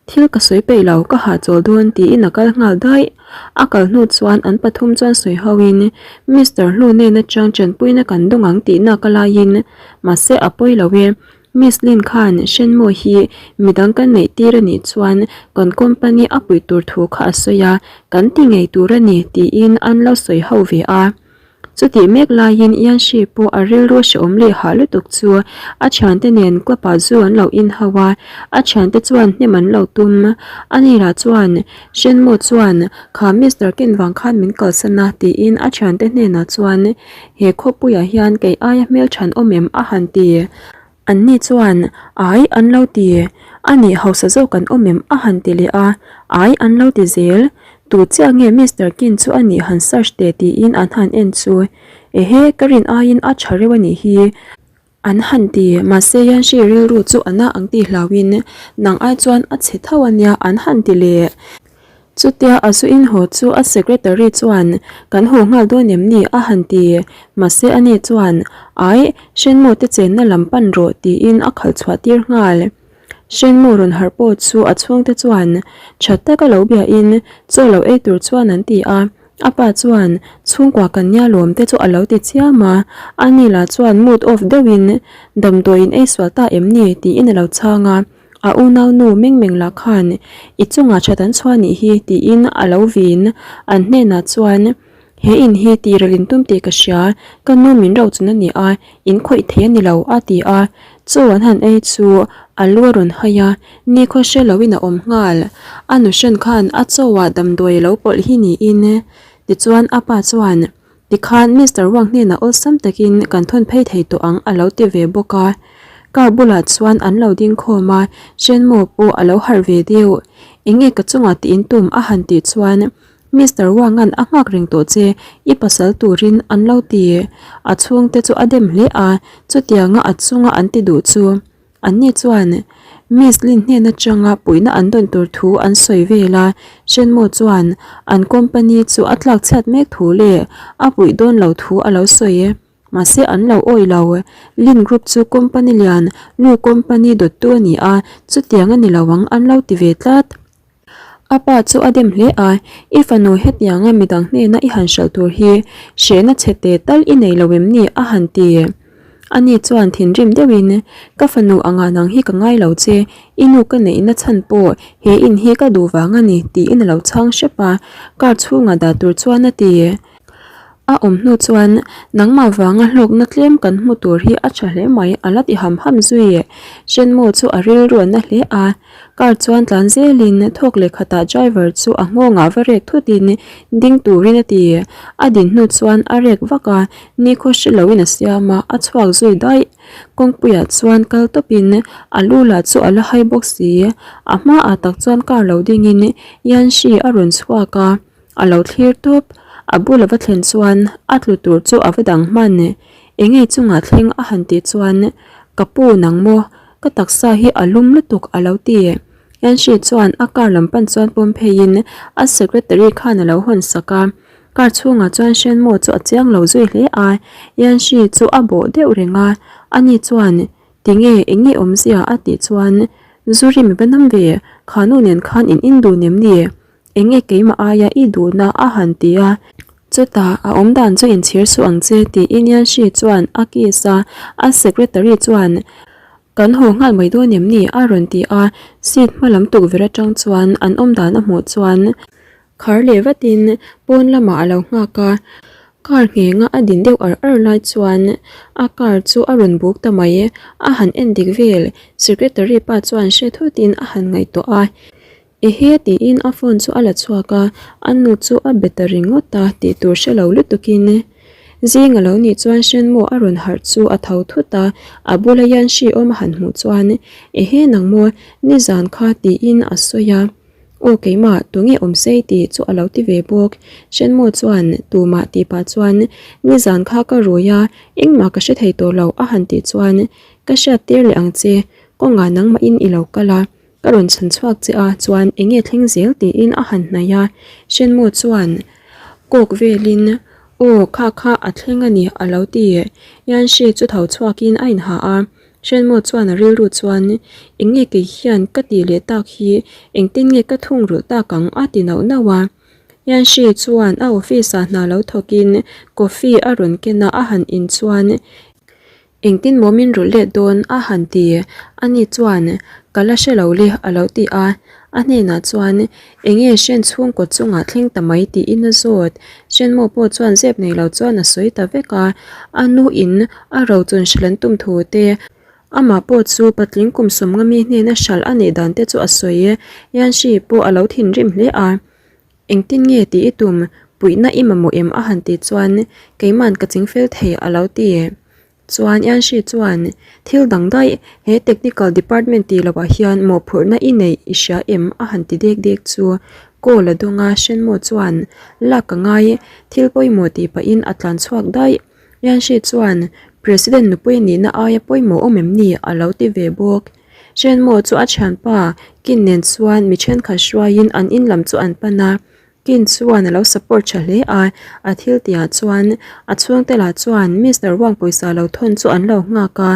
Thil ka sawi peih lo, ka hahchawl dawn tiin a kal nghal daih. A kal hnu chuan an pathum chuan sawi ho in, Mister Hlu nen atang tanpuina kan dawng ang tihna ka laiin, mahse a pawi lo e, Miss Lin khan Shenmue hi midang kan neih tir a nih chuan kan company a puih tur thu kha a sawi a, kan ti ngei tur a ni tiin an lo sawi ho ve a. Chutih mek laiin Yanshi pawh a rilru hrehawm leh hah lutuk chu a thiante nen club ah zu an lo in ho a, a thiante chuan hnem an lo tum. Ani lah chuan Shenmue chuan kha Mister Ken vang khan min kalsan a tiin a thiante hnenah chuan He khawpuiah hian kei aia hmelthan awm em a han ti. Anni chuan, Ai, an lo ti. A nih hausa zawk an awm em a han ti leh a, Ai, an lo ti zel. Tu chiah nge Mister Kin chu a nih han search teh tiin an han en chu. Ehe, ka rin aiin a tha reuh a nih hi. An han ti, mahse Yanshi rilru chu a na ang tih hlauhin nang ai chuan a chhe tho a nia an han ti leh. Chutia a zu in haw chu a secretary chuan kan haw nghal dawn em ni a han ti, mahse ani chuan Ai, Shenmue te chenna lam pan rawh tiin a khalh chhuah tir nghal. Shenmue rawn harh pawh chu a chhungte chuan tha taka lo biahin chaw lo ei tur chuan an ti a. A pa chuan, Chhungkua kan nia lawm te chu a lo ti chiam a, ani lah chuan mood off deuhin, Damdawiin ei sual ta em ni? tiin a lo chhang a, a unaunu meng meng lah khan, I chungah that an chhuah nih hi tiin a lo vin. An hnenah chuan, He in hi tirel in tum tih ka hria, ka nu min rochun a ni a, in khawih thei a ni lo a ti a. Chaw an han ei chu a lu a rawn hai a, nikhaw hre loin a awm nghal. A nu hran khan a chawah damdawi a lo pawlh hi niin. Tichuan a pa chuan, Tikhan Mister Wang hnenah awlsam takin kan thawn phei thei tawh ang a lo ti ve bawk a. Car bulah chuan an lo ding khawm a, Shenmo pawh a lo harh ve deuh. Enge ka chungah tiin tum a han tih chuan Mister Wang-a'n a nghak reng tawh che, i pasal turin an lo ti. A chhungte chu a dem hle a, chutianga a chunga an ti duh chu. Anni chuan Miss Lin hnen atanga puihna an dawn tur thu an sawi vel a, Shenmue chuan an company chu a tlak chhiat mek thu leh a puih dawn lo thu a lo sawi. Mahse an lo awih lo. Lin Group chu company lian, Lu company dawttu a ni a, chutiang a ni lo ang an lo ti ve tlat. A pa chu a dem hle a, I fanu hetianga midang hnena i han hralh tur hi hrehna chhe te tal i nei lo em ni? a han ti. Ani chuan thinrim deuhin, Ka fanu anga nang hi ka ngai lo che, i nu ka neihna chhan pawh he in hi ka duh vang a ni, tiin a lo chhang hrep a, car chhungah dah tur chuan a ti. A awm hnu chuan nangmah vanga hlawkna tlem kan hmu tur hi a tha hle mai a la ti ham ham zui. Shenmo chu a rilru a na hle a, car chuan tlan zelin thawk leh khatah driver chu a nghawngah va rek thutin ding turin a ti. A din hnu chuan a rek vak a, nikhaw hre loin a siam a, a chhuak zui daih. Kawngpuiah chuan kal tawpin a lu lah chu a la hai bawk si. A hmaah tak chuan car lo dingin Yanxi a rawn chhuak a. A lo thlir tawp, a bul a va thlen chuan a tlu tur chu a va dang hman. Enge chungah thleng a han tih chuan, Ka pu nang maw, ka taksa hi a lum lutuk a lo ti. Yanshi chuan a car lam pan chuan pawm pheiin a secretary khan a lo hawn sak a. Car chhungah chuan Shenmo chu a chiang lo zui hle a, Yanshi chu a bawh deuh reng a, ani chuan Tinge enge awmzia a tih chuan, Zuri mi va nam ve, khanu nen khan in indun em ni? Enge keimah aia i duhna a han ti a, chutah a awmdan chu inchhir suh ang che tiin Yanshi chuan a kiss a, a secretary chuan Kan haw nghal mai dawn em ni? a rawn ti a, seat hma lam tukverh atang chuan an awmdan a hmuh chuan khar leh vatin pawn lamah a lo nghak a, car nghenga a din deuh ar ar lai chuan a car chu a rawn buk ta mai, a han en dik vel, secretary pa chuan hre thutin a han ngaihtuah a. Ehe tiin a phone chu a la chhuak a, a nu chu a be ta ringawt a tih tur hre lo lutukin zing a lo nih chuan Shenmo a rawn harh chu a tho thut a, a bula Yanshi awm a han hmuh chuan Ehe nang maw nizan kha tiin a sawi a, Aw keimah tunge awm sei tih chu a lo ti ve bawk, Shenmo chuan tumah tih pah chuan nizan kha ka rui a, engmah ka hre thei tawh lo a han tih chuan Ka hriat tir leh ang che, kawngah nangmahin i lo kal a, Ka rawn chhan chhuak che a, chuan enge thleng zel tiin a han hnaih a, Shenmo chuan kawk velin Aw kha kha a thleng a ni a lo ti. Yanshi chu tho chhuakin a inha a, Shenmo chuan a rilru chuan Enge kei hian ka tih leh tak hi engtin nge ka thungrulh tak ang a ti nauh nauh a. Yanshi chuan a office ah hna lo thawkin coffee a rawn ken a, a han in chuan Engtin maw min rulh let dawn a han ti? Ani chuan, Ka la hre lo le a lo ti a. A hnenah chuan, Enge Shen chhungkaw chungah thleng ta mai tiin a zawt. Shen maw pawh chuan zep nei lo chuan a sawi ta vek a. A nu in a rochun hrilh an tum thu te, amah pawh chu patling kum sawmnga mi hnena hralh a nih dan te chu a sawi. Yanshi pawh a lo thinrim hle a. Engtin nge tih i tum? Puihna i mamawh em? a han tih chuan keiman ka chingfel thei a lo ti. Chuan Yanshi chuan, Thil dang daih, he technical department tih loh ah hian mawhphurhna i neih i hria em? a han ti dek dek chu call a dawng a, Shenmo chuan, Lak ka ngai, thil pawimawh tih pahin a tlan chhuak daih. Yanshi chuan, President nupui nihna aia pawimawh awm em ni? a lo ti ve bawk. Shenmo chu a thianpa Kin nen chuan mi thenkhat hruaiin an in lam chu an pan a, Kin chuan a lo support tha hle a, a thil tihah chuan a chhungte lah chuan Mister Wang pawisa lo thawn chu an lo nghak a,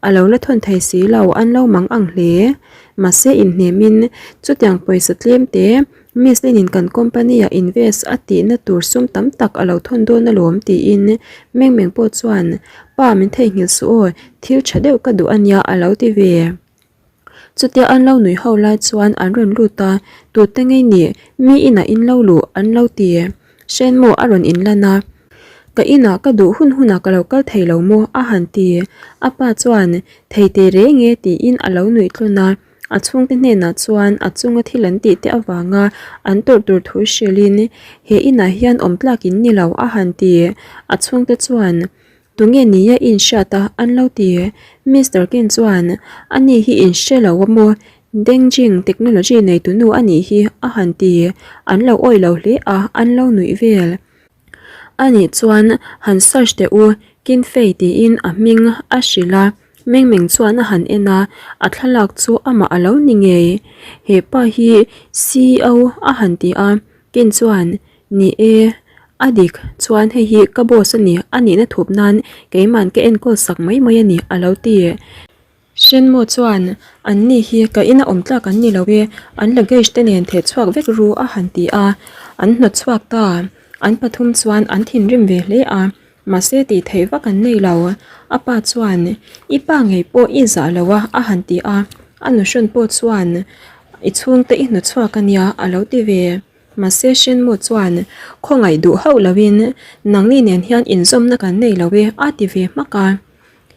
a lo la thawn thei si lo, an lo mang ang hle. Mahse inhnemin chutiang pawisa tlem te Miss Lin in kan company ah invest a tihna tur sum tam tak a lo thawn dawn alawm tiin Meng Meng pawh chuan Pa min theihnghilh suh aw, thil tha deuh ka duh ania a lo ti ve. Chutia an lo nui ho lai chuan an rawn lut a, tute ngei nih mi inah in lo luh an lo ti. Hren maw a rawn inlan a, ka inah ka duh hun hunah ka lo kal thei lo maw a han ti. A pa chuan thei teh reng e tiin a lo nuih tlun a. A chhungte hnenah chuan a chunga thil an tih te avanga an tawrh tur thu hrilhin he inah hian awm tlak in ni lo a han ti. A chhungte chuan Tunge nia i inhriat a? an lo ti. Mister Ken chuan Ani hi in hre lo a maw? Dengjing technology neitunu a nih hi a han ti. An lo awih lo hle a, an lo nuih vel. Anih chuan han search teh u, Kinfei tiin a hming a hrilh a, Mengmeng chuan a han en a, a thlalak chu amah a lo ni ngei. He pa hi CEO a han ti a, Kin chuan, Ni e, a dik, chuan hei hi ka boss a ni, a nihna thup nan keiman ka enkawl sak mai mai a ni a lo ti. Shenmo chuan, An ni hi ka ina awm tlak an ni lo e, an luggage te nen theh chhuak vek ru a han ti a, an hnawt chhuak ta. An pathum chuan an thinrim ve hle a, mahse tih theih vak an nei lo. A pa chuan, I pa ngei pawh i zah lo a a han ti a, a nuhrawn pawh chuan, I chhungte i hnawt chhuak a nia a lo ti ve. Mahse Shenmo chuan, Khawngaih duh hauh loin nangni nen hian inzawmna kan nei lo e a ti ve hmak a.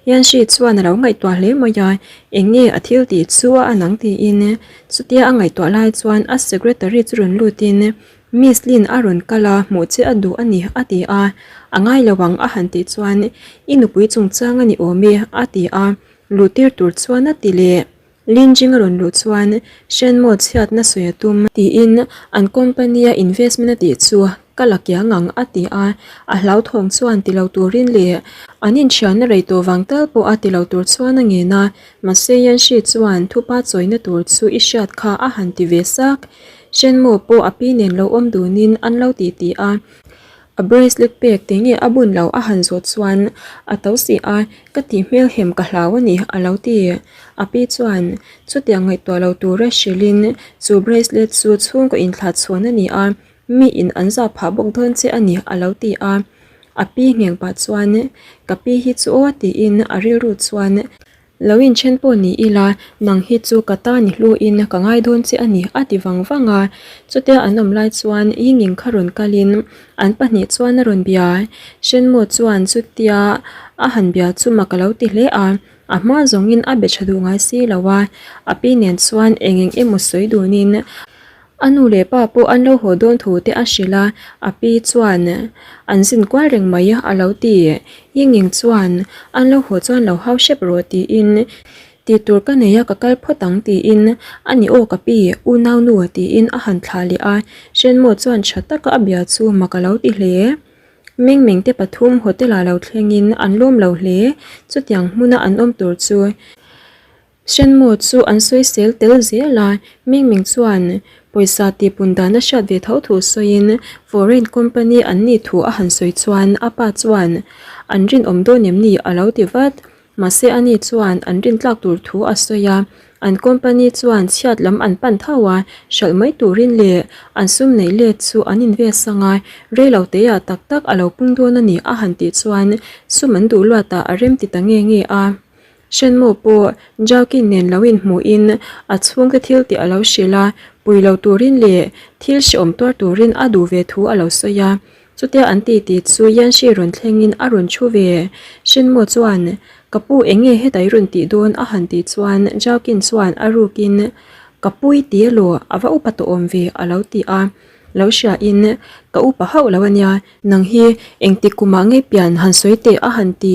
Yanshi chuan a lo ngaihtuah hle mai a, eng nge a thil tih chu a anang tiin. Chutia a ngaihtuah lai chuan a secretary chu rawn lutin, Miss Lin a rawn kal a, hmuh che a duh a ni a ti a. A ngai lo ang a han tih chuan, I nupui chungchang a ni awm e a ti a, luhtir tur chuan a ti leh. Linjing a rawn luh chuan Shenmo chhiatna sawi a tum. Tiin an company a investment a tih chu ka la kiang ang a ti a, a hlauthawng chuan ti lo turin leh an inthianna rei tawh vang tal pawh a ti lo tur chuan a ngen a, mahse Yanshi chuan thupa chawina tur chu i hriat kha a han ti ve sak. Shenmo pawh a pi nen lo awm dunin an lo ti ti a. A bracelet pek te nge a bun lo a han zawh chuan a to si a, ka tih hmel hem ka hlau a ni a lo ti. A pi chuan chutiang ngaihtuah lo tura hrilhin chu bracelet chu chhungkaw inthlah chhuan a ni a, mi in an zah phah bawk dawn che a ni a lo ti a. A pi ngheng pah chuan ka pi hi chu aw tiin a rilru chuan Lo inthen pawh ni ila, nang hi chu ka ta ni hluin ka ngai dawn che a ni, a ti vang vang a. Chutia an awm lai chuan Yingying kha rawn kalin an pahnih chuan a rawn bia. Shenmo chuan chutia a han bia chu mak a lo ti hle a, a hma zawngin a be tha duh ngai si lo a, a pi nen chuan eng eng emaw sawi dunin A nu leh pa pawh an lo haw dawn thu te a hrilh a, a pi chuan an zin kual reng mai a lo ti. Yingying chuan an lo haw chuan lo hau hrep rawh tiin tih tur ka nei a ka kal phawt ang tiin a ni aw ka pi unau nu tiin a han thlah leh a, Shenmo chuan tha taka a bia chu mak a lo ti hle. Mengmeng te pathum hotel ah lo thlengin an lawm lo hle, chutiang hmuna an awm tur chu. Shenmo chu an sawisel tel zel a, Mingming chuan pawisa tihpun dan a hriat ve tho thu sawiin foreign company an nih thu a han sawi chuan a pa chuan an rinawm dawn em ni a lo ti vat. Mahse ani chuan an rintlak tur thu a sawi a, an company chuan chhiat lam an pan tho a, hralh mai turin leh an sum neih let chu an invest ang a, rei lo teah tak tak a lo pung dawn a ni a han tih chuan sum an duh luatah a rem ti ta nge nge a. Shenmo pawh Jaukin nen lo inhmuhin a chhungte thil tih a lo hrilh a, pui lo turin leh thil hrehawm tuar turin a duh ve thu a lo sawi a. Chutia an ti tih chu Yanshi rawn thlengin a rawn thu ve. Shenmo chuan, Ka pu eng nge heta i rawn tih dawn? a han tih chuan Jaukin chuan a rukin, Ka pu i ti elaw? A va upa tawh awm ve a lo ti a. Lo hria in, Ka upa hauh lo a nia, nang hi engtik kumah ngei pian han sawi teh a han ti.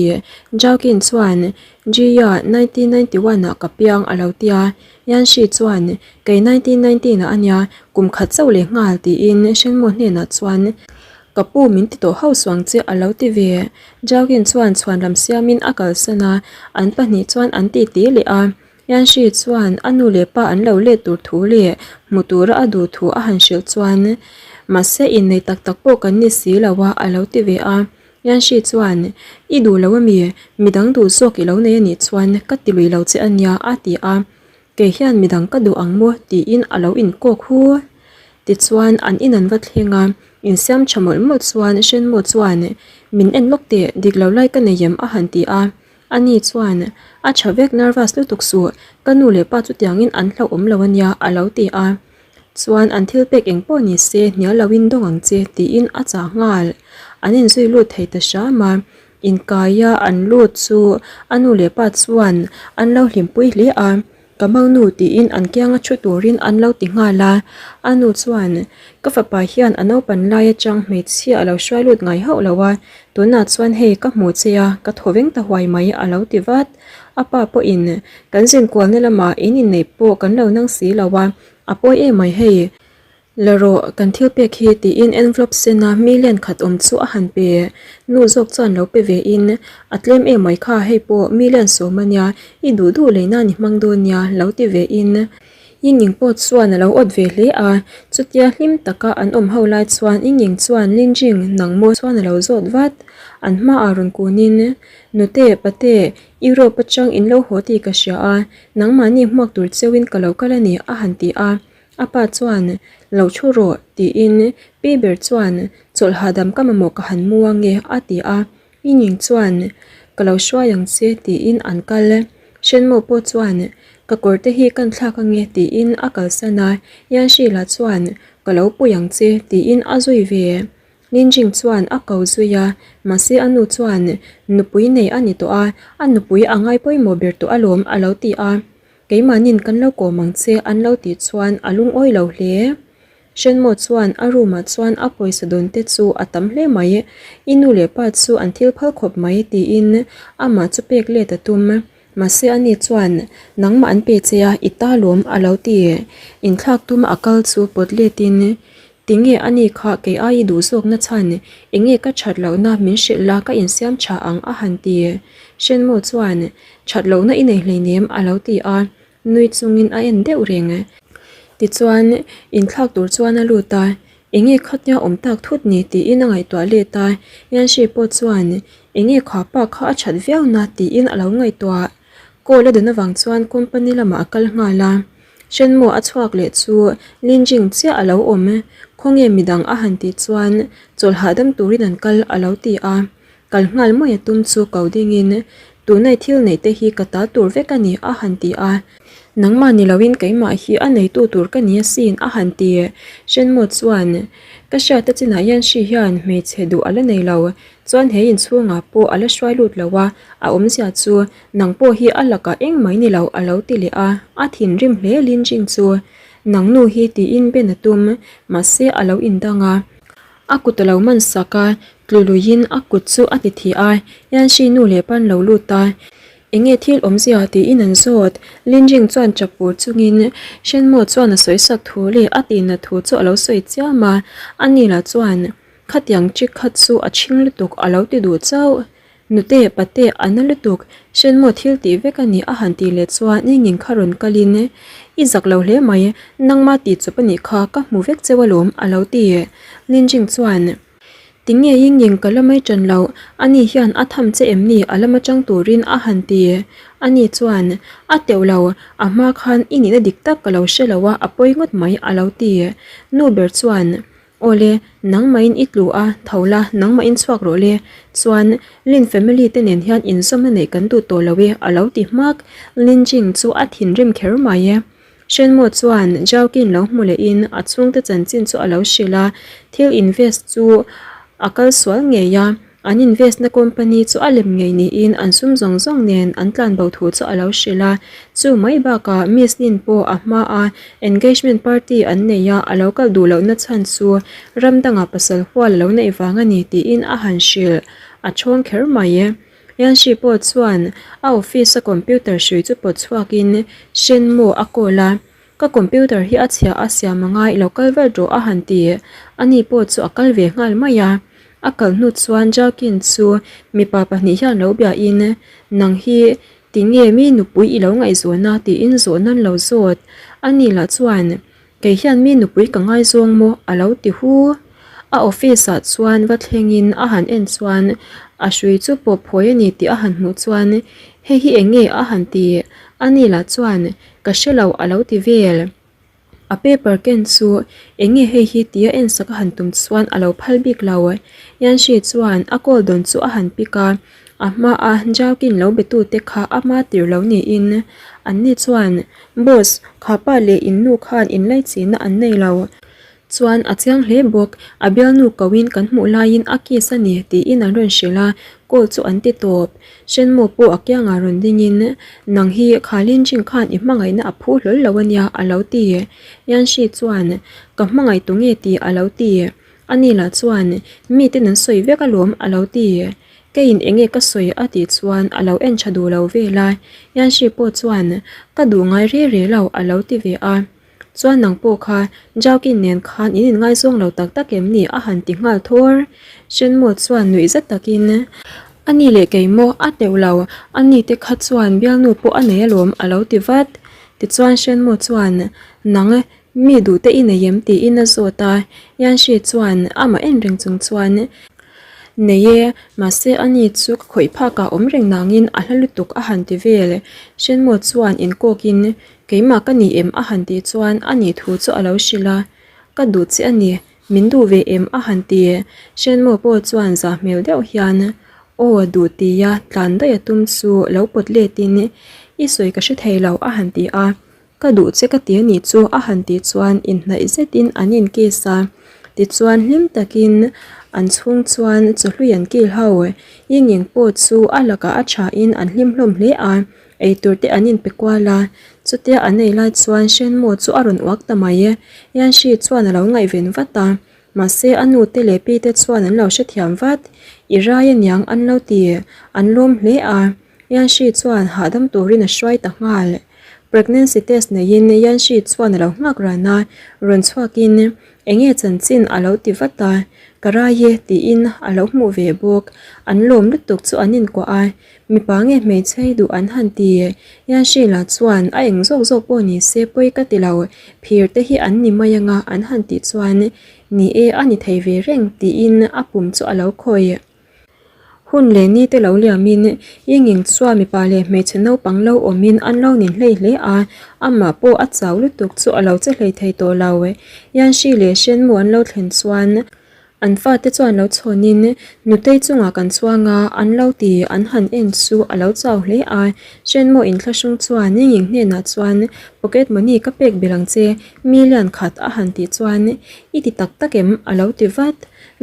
Jaukin chuan, Jia, 1991 ah ka piang a lo tia. Yanshi chuan, Kei 1919 ah a nia, kum khat chauh leh nghal tiin Shenmo hnenah chuan, Ka pu min ti tawh hauh suang che a lo ti ve. Jaukin chuan chhuanlam siamin a kalsan a, an pahnih chuan an titi leh a. Yanshi chuan a nu leh pa an lo let tur thu leh hmu tura a duh thu a han hrilh chuan, Mahse innei tak tak pawh kan ni si lo a, a lo ti ve a. Yanshi chuan, I duh lo ami? Midang duh zawk i lo nei anih chuan ka ti lui lo che ania, a ti a. Kei hian midang ka duh ang maw? tiin a lo inkawk hu. Tichuan an in an va thleng a, insiam tha mawlh mawlh chuan Shenmo chuan, Min en lawk teh, dik lo lai ka nei em? a han ti a. Ani chuan, A tha vek nervous lutuk suh, ka nu leh pa chutiangin an hlauhawm lo ania a lo ti a. Chuan an thil pek eng pawh ni se hnial loin dawng ang che tiin a chah nghal. An inzui lut thei ta hram a, inkaia an lut chu a nu leh pa chuan an lo hlimpui hle a. Ka mangnu tiin an kianga thu turin an lo ti nghal a, a nu chuan ka fapa hian a naupan lai atang hmeichhia a lo hruai lut ngai hauh lo a, tunah chuan hei ka hmu che a, ka thaw veng ta huai mai a lo ti vat. A pa pawhin kan zinkualna lamah in inneih pawh kan lo nang si lo a, a pawi em mai hei. La rawh, kan thil pek hi tiin envelope sena million khat awm chu a han pe. Nu zawk chuan lo pe ve in, A tlem em mai kha hei pawh million sawm a nia, i duh duh lei nan i hmang dawn nia lo ti ve in. Yingying pawh chuan a lo awt ve hle a, chutia hlim taka an awm ho lai chuan Yingying chuan Linjing nang maw chuan a lo zawt vat. An hmaah rawn kunin, Nute, pate, Europe atang in lo haw tih ka hria a, nangmahni hmuak tur cheuhin ka lo kal a ni a han ti a. A pa chuan, Lo thu rawh, tiin pi ber chuan, Chawlh hahdam ka mamawh ka han mu ange a ti a. Yingying chuan, Ka lo hruai ang che tiin an kal. Shenmo pawh chuan, Ka kawr te hi kan thlak ange tiin a kalsan a. Yanshi lah chuan, Ka lo pui ang che tiin a zui ve. Linjing chuan a ko zui a, mahse a nu chuan, Nupui nei a ni tawh a, a nupui a ngai pawimawh ber tawh alawm a lo ti a. Keimahnin kan lo kawm ang che an lo tih chuan a lungawi lo hle. Shenmo chuan a room ah chuan a pawisa dawn te chu a tam hle mai, i nu leh pa chu an thil phal khawp mai tiin amah chu pek let a tum. Mahse ani chuan, Nangmah an pe che a, i ta lawm a lo ti. Inthlak tuma a kal chu pawt letin, Tinge ani kha kei ai i duh zawkna chhan, enge ka that lohna min hrilh la ka insiam tha ang a han ti. Shenmo chuan, That lohna i nei hleinem a lo ti a, nui chungin a en deuh reng. Tichuan, inthlak tur chuan a lut a, Enge khatia awm tak thut ni tiin a ngaihtuah let a, Yanshi pawh chuan enge kha pa kha a that viau na tiin a lo ngaihtuah. Call a dawn avang chuan company lamah a kal nghal a, Shenmo a chhuak leh chu Linjing chiah a lo awm, khawnge midang a han tih chuan chawlh hahdam turin an kal a lo ti a, kal nghal mai a tum chu ko dingin Tunai thil neih te hi ka ta tur vek a ni a han ti a. Nangmah ni loin keimah hi a neitu tur ka ni asin a han ti. Shenmo chuan, Ka hriat a chinah hian hri hian hmeichhe duh a la nei lo. Chuan he inchhungah pawh a la hruai lut lo a, a awmzia chu nang pawh hi a lakah engmah i ni lo a lo ti leh a. A thinrim hle Lin Jing chu. Nang nu hi tiin ben a tum, mahse a lo indang a. A kut a lo man sak a, tlu luiin a kut chu a ti thih a, Yanshi nu leh pan lo lut a. Enge thil awmzia tiin an zawt. Linjing chuan chap pur chungin Shenmo chuan a sawi sak thu leh a tihna thu chu a lo sawi chiam a, ani lah chuan khatiang chik kha chu a chhing lutuk a lo ti duh chauh. Nute, pate, a na lutuk, Shenmo thil tih vek a ni a han tih leh chuan Yingying kha rawn kalin I zak lo hle mai, nangma tih chawp a nih kha ka hmu vek cheu alawm a lo ti. Linjing chuan. Tinge Yingying ka la mai tan loh, ani hian a tham che em ni a lama tang turin a han ti. Ani chuan, A teuh lo, a hma khan i nihna dik tak ka lo hre lo a, a pawi ngawt mai a lo ti. Nu ber chuan, Awle, nangmahin i tlu a, tho la, nangmahin chhuak rawh le. Chuan, Lin family te nen hian inzawmna neih kan duh tawh lo e a lo ti hmak. Lin Jing chu a thinrim kher mai e. Shenmo chuan Zhao-Kin lo hmu lehin a chhungte chanchin chu a lo hrilh a, thil invest chu a kal sual ngei a, an invest na company chu a lem ngei niin an sum zawng zawng nen an tlan bo thu chu a lo hrilh a, chu mai bakah Miss Lin pawh a hma a engagement party an nei a, a lo kal duh lohna chhan chu ram dangah pasal hual a lo neih vang a ni tiin a han hrilh a chhawng kher mai. Yanshi pawh chuan a office a computer hrui chu pawt chhuakin Shenmo a call a, Ka computer hi a chhia a siam anga i lo kal vat rawh a han ti. Ani pawh chu a kal ve nghal mai a. A kal hnu chuan Jalkin chu mipa pahnih hian lo biain, Nang hi tinge mi nupui i lo ngaihzawn a? tiin zawhna an lo zawt. Ani lah chuan Kei hian mi nupui ka ngaizawng maw? a lo ti hu. A office ah chuan va thlengin a han en chuan a hrui chu pawp phawi a ni tih a han hmuh chuan hei hi eng nge a han ti. Ani lah chuan ka hre lo a lo ti vel. A paper ken chu eng nge hei hi tia en sak a han tum chuan a lo phal bik lo. Yanshi chuan a call dawn chu a han pick a, a hmaa Jaukin lo betute kha ama tir lo niin anni chuan Boss, kha pa leh in nu khan inlaichinna an nei lo. Chuan a chiang hle bawk, a bialnu koin kan hmuh laiin a kiss a ni tiin an rawn hrilh a, call chu an ti tawp. Shenmo pawh a kiangah rawn dingin, Nang hi kha Linjing khan i hmangaihna a phu hlawl lo a nia a lo ti. Yanshi chuan, Ka hmangaih tu nge tih a lo ti. Ani lah chuan, Miten an sawi vek alawm a lo ti. Keiin enge ka sawi a tih chuan a lo en tha duh lo vel a, Yanshi pawh chuan ka duh ngai re re lo a lo ti ve a. Chuan nang pawh kha Jaukin nen khan in inngaizawng lo tak tak em ni a han ti nghal thawr. Shenmo chuan nuih zet takin, A ni leh kei maw a teuh lo, a ni te kha chuan bialnu pawh a nei alawm a lo ti vat. Tichuan Shenmu chuan, Nang, mi duh te i nei em? tiin a zawt a. Yanshi chuan amah en reng chung chuan, Nei e, mahse ani chu ka khawih phakah awm reng nangin a hla lutuk a han ti vel. Shenmu chuan inkawkin, Keimah ka ni em? a han tih chuan a nih thu chu a lo hrilh a. Ka duh che a ni, min duh ve em? a han ti. Shenmu pawh chuan zah hmel deuh hian, Aw, duh tia tlan daih a tum chu lo pawt letin, I sawi ka hre thei lo a han ti a. Ka duh che ka ti a nih chu a han tih chuan inhnaih zetin an in kiss a. Tichuan hlim takin an chhung chuan chawhlui an kil ho. Yingying pawh chu a lakah a thain an hlim hlawm hle a. Eitur te an inpe kual a, chutia an ei lai chuan Shenmo chu a rawn uak ta mai. Yanshi chuan a lo ngaihven vat a, mahse a nu te leh pi te chuan an lo hrethiam vat. I rai aniang an lo ti, an lawm hle a. Yanshi chuan hahdam turin a hruai ta nghal. Pregnancy test neiin Yanshi chuan a lo nghak ran a, rawn chhuakin enge chanchin a lo ti vat a, ka rai e tiin a lo hmuh ve bawk. An lawm lutuk chu an inkuah a, Mipa nge hmeichhe duh an han ti? Yanshi lah chuan a eng zawk zawk pawh ni se pawi ka ti lo, phir te hi an ni mai anga an han tih chuan ni e a ni thei ve reng tiin a pum chu a lo khawi. Hun leh ni te lo liamin Yingying chuan mipa leh hmeichhe naupang lo awmin an lo nin hlei hle a, amah pawh a chau lutuk chu a lo che hlei thei tawh lo. Yanshi leh Shenmu an lo thlen chuan An fate chuan lo chhawnin Nutei chungah kan chuang a, an lo ti, an han en chu a lo chau hle a. Hrenmaw inthlahrung chuan Yingying hnenah chuan Pocket money ka pek belh ang che, million khat a han tih chuan I ti tak tak em? a lo ti vat.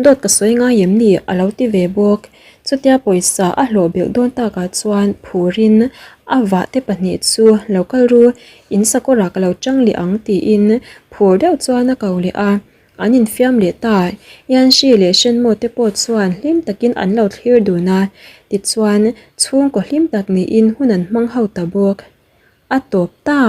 Dawt ka sawi ngai em ni? a lo ti ve bawk. Chutia pawisa a hlawh belh dawn takah chuan phurin a vahte pahnih chu lo kal ru, in sakawrah ka lo chang leh ang tiin phur deuh chuan a ko leh a. An infiam leh ta. Yanshi leh Shenmo te pawh chuan hlim takin an lo thlir dun a, tichuan chhungkaw hlim tak niin hun an hmang ho ta bawk. A tawp ta!